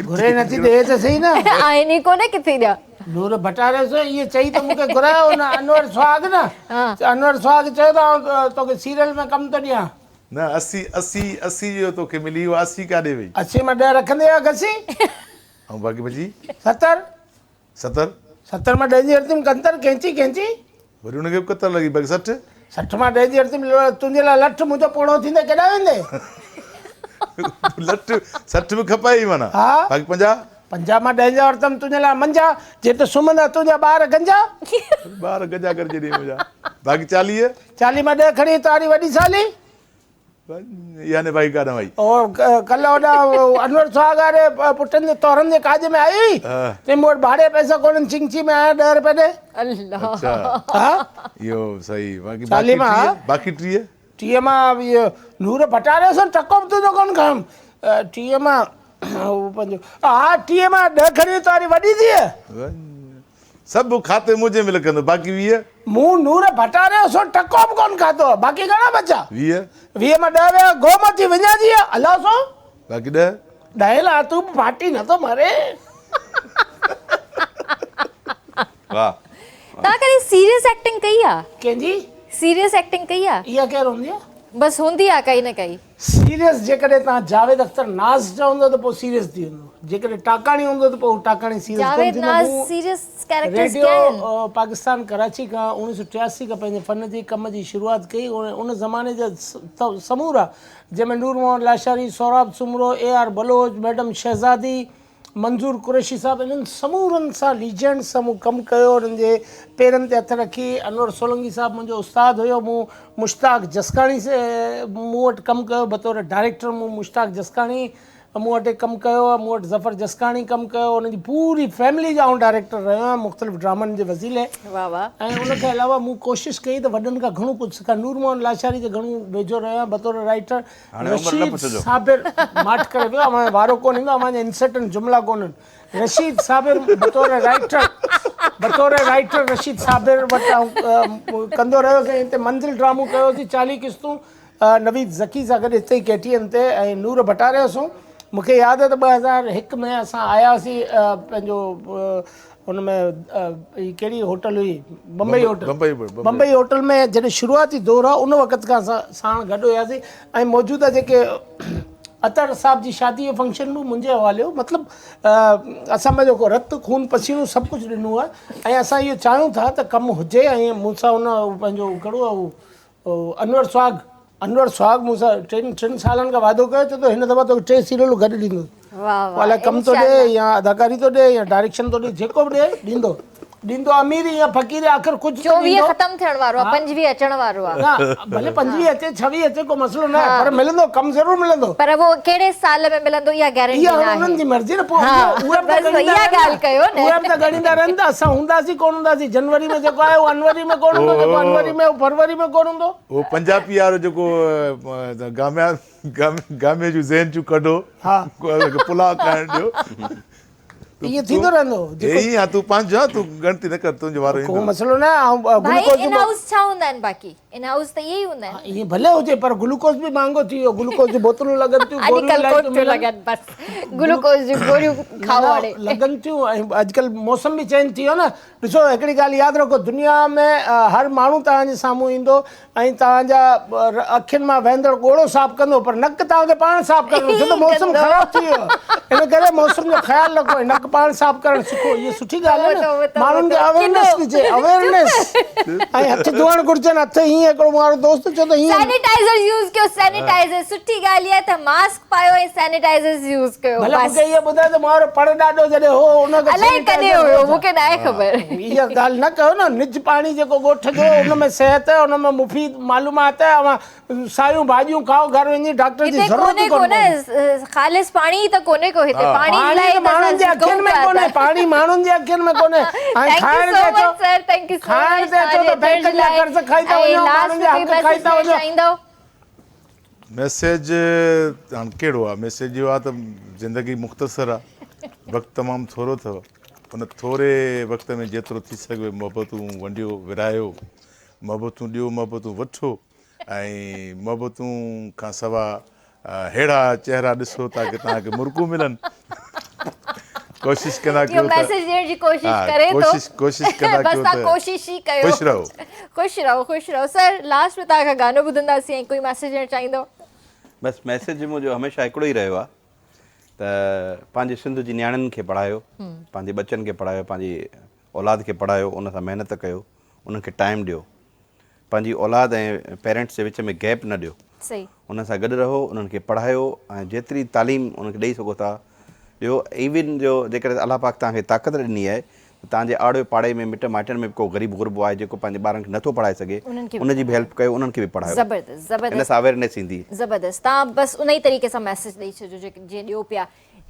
گهري نه ٿي ڏي ته سهي نه. آهن ئي ڪونه ڪٿي ڏيان. نور ڀٽاري سو ائين چئي ته مون کي گهرايو هن انور سهاڳ نه انور سهاڳ چيو ته آئون توکي سيريل ۾ ڪم ٿو ڏيان. نه 80 80 80 جو توکي ملي اها 80 ڪاڏي وئي. 80 مان 10 رکندي آ گسي. ۽ باقي بچي؟ 70. 70. 70 مان ڏهه جي ارتيم ڪنتر ڪينچي ڪينچي. وري ان کي به ڪتر لڳي باقي 60. 60 مان ڏهه جي ارتيم تنهنجي لاء لٺ منهنجو پوڙهو ٿيندي ڪيڏانهن ويندي. لٺ 60 به کپائي معنيٰ. ها. باقي 50. 50 مان ڏهه جا ورتم تنهنجي لاء منجا جت سمهندا تنهنجا ٻار گنجا. ٻار گنجا ڪري ڇڏيئي منهنجا. باقي 40. 40 مان ڏهه کڻي تاري وڏي سالي. يعني ڀائي ڪاڏانهن وئي؟ او ڪلهه هوڏانهن انور سهاڳ واري پٽن جي تورن جي ڪاڄ ۾ آئي هئي تنهن مون وٽ ڀاڙي جا پئسا ڪونهن چنگچي ۾ آيا 10 رپيا ڏي. الله. اڇا ها. اهو صحيح باقي باقي 30 باقي 30 30 مان اهو نور ڀٽاري سان ٽڪو به تنهنجو ڪونه کڻم 30 مان هو پنهنجو ها 30 مان 10 کڻي تاري وڏي ڌيء. سڀ کاتي منهنجي ۾ لکندو باقي 20. مون نور ڀٽاريو سو ٽڪو به ڪونه کاڌو باقي گهڻا بچا؟ 20. 20 مان 10 ويا گوم ٿي وڃان جي الله سو. باقي 10. ڏهيل آ تون به ڦاٽي نه ٿو مري. واھ. توهان ڪڏهن سيريس ايڪٽنگ ڪئي آ؟ ڪنهن جي؟ سيريس ايڪٽنگ ڪئي آ؟ اها ڪير هوندي آ؟ بس هوندي آ ڪائي نه ڪائي. سيريس جيڪڏهن توهان جاويد اختر ناز چوندو ته پوء سيريس ٿي ويندو جيڪڏهن ٽاڪاڻي هوندو ته پوء هو ٽاڪاڻي سيريس ڪونه جاويد ٿيندو. ناز مون سيريس ڪيريڪٽرز ريڊيو ڪيا آهن. پاڪستان ڪراچي کان 1983 کان پنهنجي فن جي ڪم جي شروعات ڪئي ان زماني جا سمورا جنهن ۾ نور محمد لاشاري، سهراب سومرو، اي آر بلوچ، ميڊم شهزادي، منظور قريشي صاحب انهن سمورن سان ليجنڊز سان مون ڪم ڪيو انهن جي پيرن تي هٿ رکي انور سولنگي صاحب منهنجو استاد هيو مون مشتاق جسڪاڻي مون وٽ ڪم ڪيو بطور ڊائريڪٽر مون مشتاق جسڪاڻي مون وٽ ڪم ڪيو مون وٽ ظفر جسڪاڻي ڪم ڪيو انهن جي پوري فيملي جو آئون ڊائريڪٽر رهيو آهيان مختلف ڊرامن جي وسيلي واهه ۽ ان کان علاوه مون ڪوشش ڪئي ته وڏن کان گهڻو ڪجهه سکان نور محمد لاشاري جي گهڻو ويجهو رهيو آهيان بطور رائيٽر هاڻي عمر نه رشيد پڇجو. صابر ماٺ ڪري ويو اوهان جو وارو ڪونه ايندو اوهان جا انسرٽن جملا ڪونهن رشيد صابر بطور رائيٽر بطور رائيٽر رشيد صابر وٽ آئون ڪندو رهيس ۽ هتي منزل ڊرامو ڪيوسين 40 قسطون نويد ذڪي سان گڏ هتي ئي ڪي ٽي اين تي ۽ نور ڀٽاري هوسون مون کي ياد آهي ته 2001 ۾ اسان آياسين پنهنجو ان ۾ هي ڪهڙي هوٽل هئي بمبئي هوٽل بمبئي هوٽل ۾ جڏهن شروعاتي دور آ ان وقت کان اسان ساڻ گڏ هياسين ۽ موجوده جيڪي اطهر صاحب جي شادي جو فنڪشن به منهنجي حوالي هو مطلب اسان پنهنجو ڪو رت خون پسينو سڀ ڪجهه ڏنو آهي ۽ اسان اهو چاهيون ٿا ته ڪم هجي ۽ مون سان ان پنهنجو ڪهڙو آهي انور سهاڳ انور سهاڳ مون سان ٽن ٽن سالن کان وعدو ڪيو چي ٿو هن دفعا توکي ٽي سيريلون گڏ ڏيندس واھ واھ الائي ڪم ٿو ڏي يا اداڪاري ٿو ڏي يا ڊائريڪشن ٿو ڏي جيڪو به ڏي ڏيندو ڏيندو اميري يا فقيري آخر ڪجهه ته 24 ڏيندو ختم ٿيڻ وارو آ 25 اچڻ وارو آ نه ڀلي 25 اچي 26 اچي ڪو مسئلو نه آهي پر ملندو ڪم ضرور ملندو پر اهو ڪهڙي سال ۾ ملندو اها گارنٽي اها نه هاڻي انهن آهي جي مرضي نه پوء ها اهي به ته بس ڳڻيندا اها رهن ڳالهه نه ڪيو نه اهي به ته ڳڻيندا رهن ته اسان هونداسين ڪونه هونداسين جنوري ۾ جيڪو آهي اهو انوري ۾ ڪونه هوندو جيڪو انوري ۾ اهو فروري ۾ ڪونه هوندو. اهو پنجابي وارو جيڪو گاميا گامي جون ذهن جون ڪڍو ها پلاء کائڻ ڏيو. ائين ٿيندو رهندو جيڪو ائين آ تون پنهنجو آ تون ڳڻتي نه ڪر تنهنجو وارو ايندو. ڪو مسئلو نه آهي آئون ڀائي گلوڪوز ان هائوس ڇا هوندا آهن باقي ان هائوس ته اهي ئي هوندا آهن. ائين ڀلي هجي پر گلوڪوز به مهانگو ٿي ويو گلوڪوز جون بوتلون لڳن ٿيون گوريون اڄڪلهه الاهي ڪونه ٿيون ٿيون ملن. لڳن بس گلوڪوز جون گوريون کائو هاڻي. لڳن ٿيون ۽ اڄڪلهه موسم به چينج ٿي ويو نه ڏسو هڪڙي ڳالهه ياد رکو دنيا ۾ هر ماڻهو توهان جي سامهون ايندو ۽ توهان جا اکين مان وهندڙ ڳوڙهو صاف ڪندو پر نڪ توهان کي پاڻ صاف ڪرڻو ڇو ته موسم خراب ٿي ويو آهي ان ڪري موسم جو خيال رکو ۽ نڪ پاڻ صاف ڪرڻ سکو اها سٺي ڳالهه آهي نه ماڻهن کي اويرنيس ڏجي اويرنيس ۽ هٿ ڌوئڻ گهرجن هٿ هيئن هڪڙو مون وارو دوست چيو ته هيئن سينيٽائزر يوز ڪيو سينيٽائزر سٺي ڳالهه اها آهي ته ماسڪ پايو ۽ سينيٽائزرز يوز ڪيو ڀلا بس. مونکي اهو ٻڌاء ته مون وارو پڙ ڏاڏو جڏهن هو ان کي الائي ڪڏهن سينيٽائزر هيو هو ڇا؟ مونکي ناهي خبر. اها ڳالهه نه ڪيو نه نج پاڻي جيڪو ڳوٺ جو ان ۾ صحت ان ۾ مفيد معلومات آهي اوهان سايون ڀاڄيون کائو گهر وڃي ڊاڪٽر جي هتي ضرورت ڪونهي ئي ڪو ڪونه نه پوندي. خالص پاڻي ئي ته ڪونهي ڪو هتي پاڻي پاڻي لاء ته ته ماڻهن اسان جي اکين سڪون ۾ پيا ڪونهي ٿا. پاڻي ماڻهن جي اکين ۾ ڪونهي ۽ thank you کائڻ سو تي اچو مچ سر thank you سو کائڻ مچ تي اچو توهان جي ته اچڻ جي بئنڪن جا لاء قرض کائي ٿا ۽ وڃو لاسٽ ماڻهن ۾ جا ڪوئي حق کائي ميسيج ٿا ڏيڻ وڃو. چاهيندؤ؟ ميسيج هاڻ ڪهڙو آ ميسيج اهو آ ته زندگي مختصر آ وقت تمام ٿورو اٿو ان ٿوري وقت ۾ جيترو ٿي سگهي محبتون ونڊيو ورهايو محبتون ڏيو محبتون وٺو ۽ محبتون کان سوا ههڙا چهرا ڏسو تاڪه توهان کي مرڪون ملن ڪوشش ڪندا اهو ڪيو ته ميسيج ڏيڻ جي ڪوشش ها ڪري ٿو ڪوشش ڪوشش ڪندا بس ڪيو توهان ته ڪوشش ئي ڪيو خوش رهو. خوش رهو خوش رهو سر لاسٽ ۾ توهان کان گانو ٻڌنداسين ۽ ڪوئي ميسيج ڏيڻ چاهيندو. بس ميسيج منهنجو هميشه هڪڙو ئي رهيو آهي ته پنهنجي سنڌ جي نياڻين کي پڙهايو پنهنجي ٻچن کي پڙهايو پنهنجي اولاد کي پڙهايو ان سان محنت ڪيو انهن کي ٽائيم ڏيو پنهنجي اولاد ۽ پيرنٽس جي وچ ۾ گيپ نه ڏيو. انهن سان گڏ رهو، انهن کي پڙهايو ۽ جيتري تعليم انهن کي ڏئي سگهو ٿا ڏيو. ايون جو جيڪڏهن الله پاڪ توهان کي طاقت ڏني آهي ته توهان جي آڙي پاڙي ۾ مٽ مائٽن ۾ به ڪو غريب غربو آهي جيڪو پنهنجي ٻارن کي نٿو پڙهائي سگهي ان جي به هيلپ ڪيو انهن کي به پڙهايو. ان سان اويرنيس ايندي. زبردست توهان بس انهي طريقي سان ميسيج ڏئي ڇڏجو جيئن ڏيو پيا.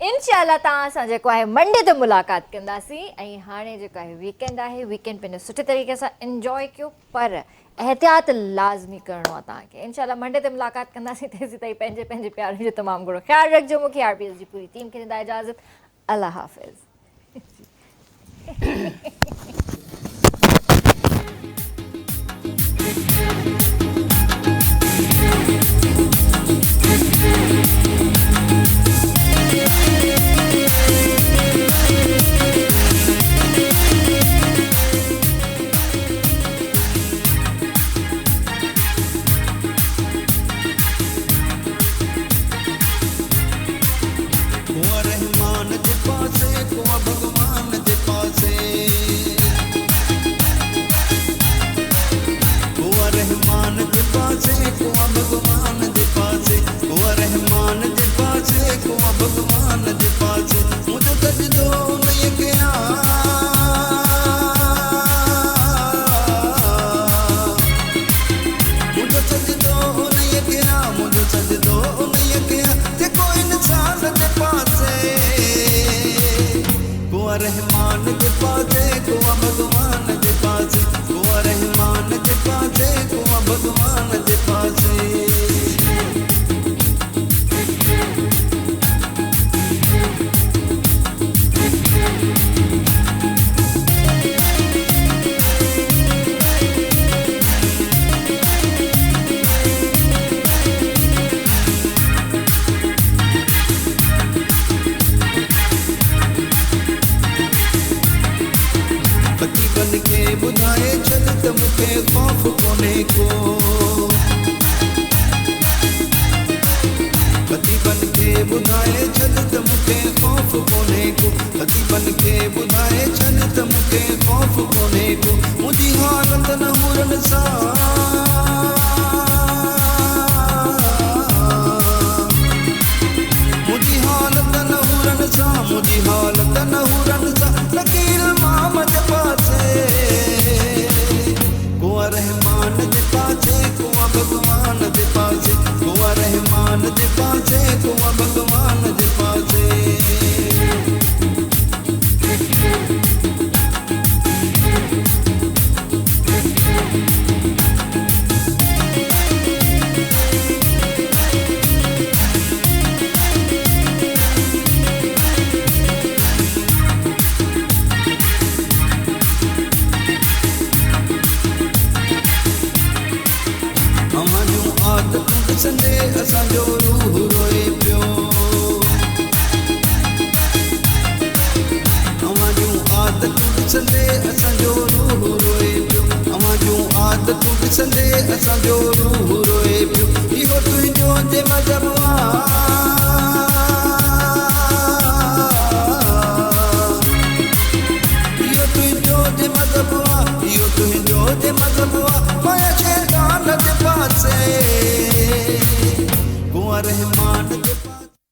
انشاء الله توهان سان جيڪو آهي منڊي تي ملاقات ڪنداسين ۽ هاڻي جيڪو آهي ويڪينڊ آهي ويڪينڊ پنهنجو سٺي طريقي سان انجوائي ڪيو پر احتياط لازمي ڪرڻو آهي توهان کي انشاء الله منڊي تي ملاقات ڪنداسين تيسين تائين پنهنجي پنهنجي پيارن جو تمام گهڻو خيال رکجو مون کي آر پي ايس جي پوري ٽيم کي ڏيندا اجازت الله حافظ. ڪو آ ڀڳوان جي پاسي، ڪو آ رحمان جي پاسي، ڪو آ ڀڳوان جي پاسي. خطيبن کي ٻڌائي ڇڏ ته مون کي خوف ڪونهي ڪو. خطيبن کي ٻڌائي ڇڏ ته مون کي خوف ڪونهي ڪو. خطيبن کي ٻڌائي ڇڏ ته مون کي خوف ڪونهي ڪو. منهنجي حالت نه حورن سان. منهنجي حالت نه حورن سان، منهنجي حالت نه حورن سان، لڪير مام جي پاسي. ڪو آ رحمان جي پاسي، ڪو آ ڀڳوان جي پاسي، ڪو آ رحمان جي پاسي، ڪو آ ڀڳوان جي پاسي. اوهان جون عادتون ڏسندي اسان جو روح روئي پيو. اوهان جون عادتون ڏسندي اسان جو روح روئي پيو. اوهان جون عادتون ڏسندي اسان جو روح روئي پيو. اهو تنهنجو جي مذهب آ. اهو تنهنجو جي مذهب آ، اهو تنهنجو جي مذهب آ،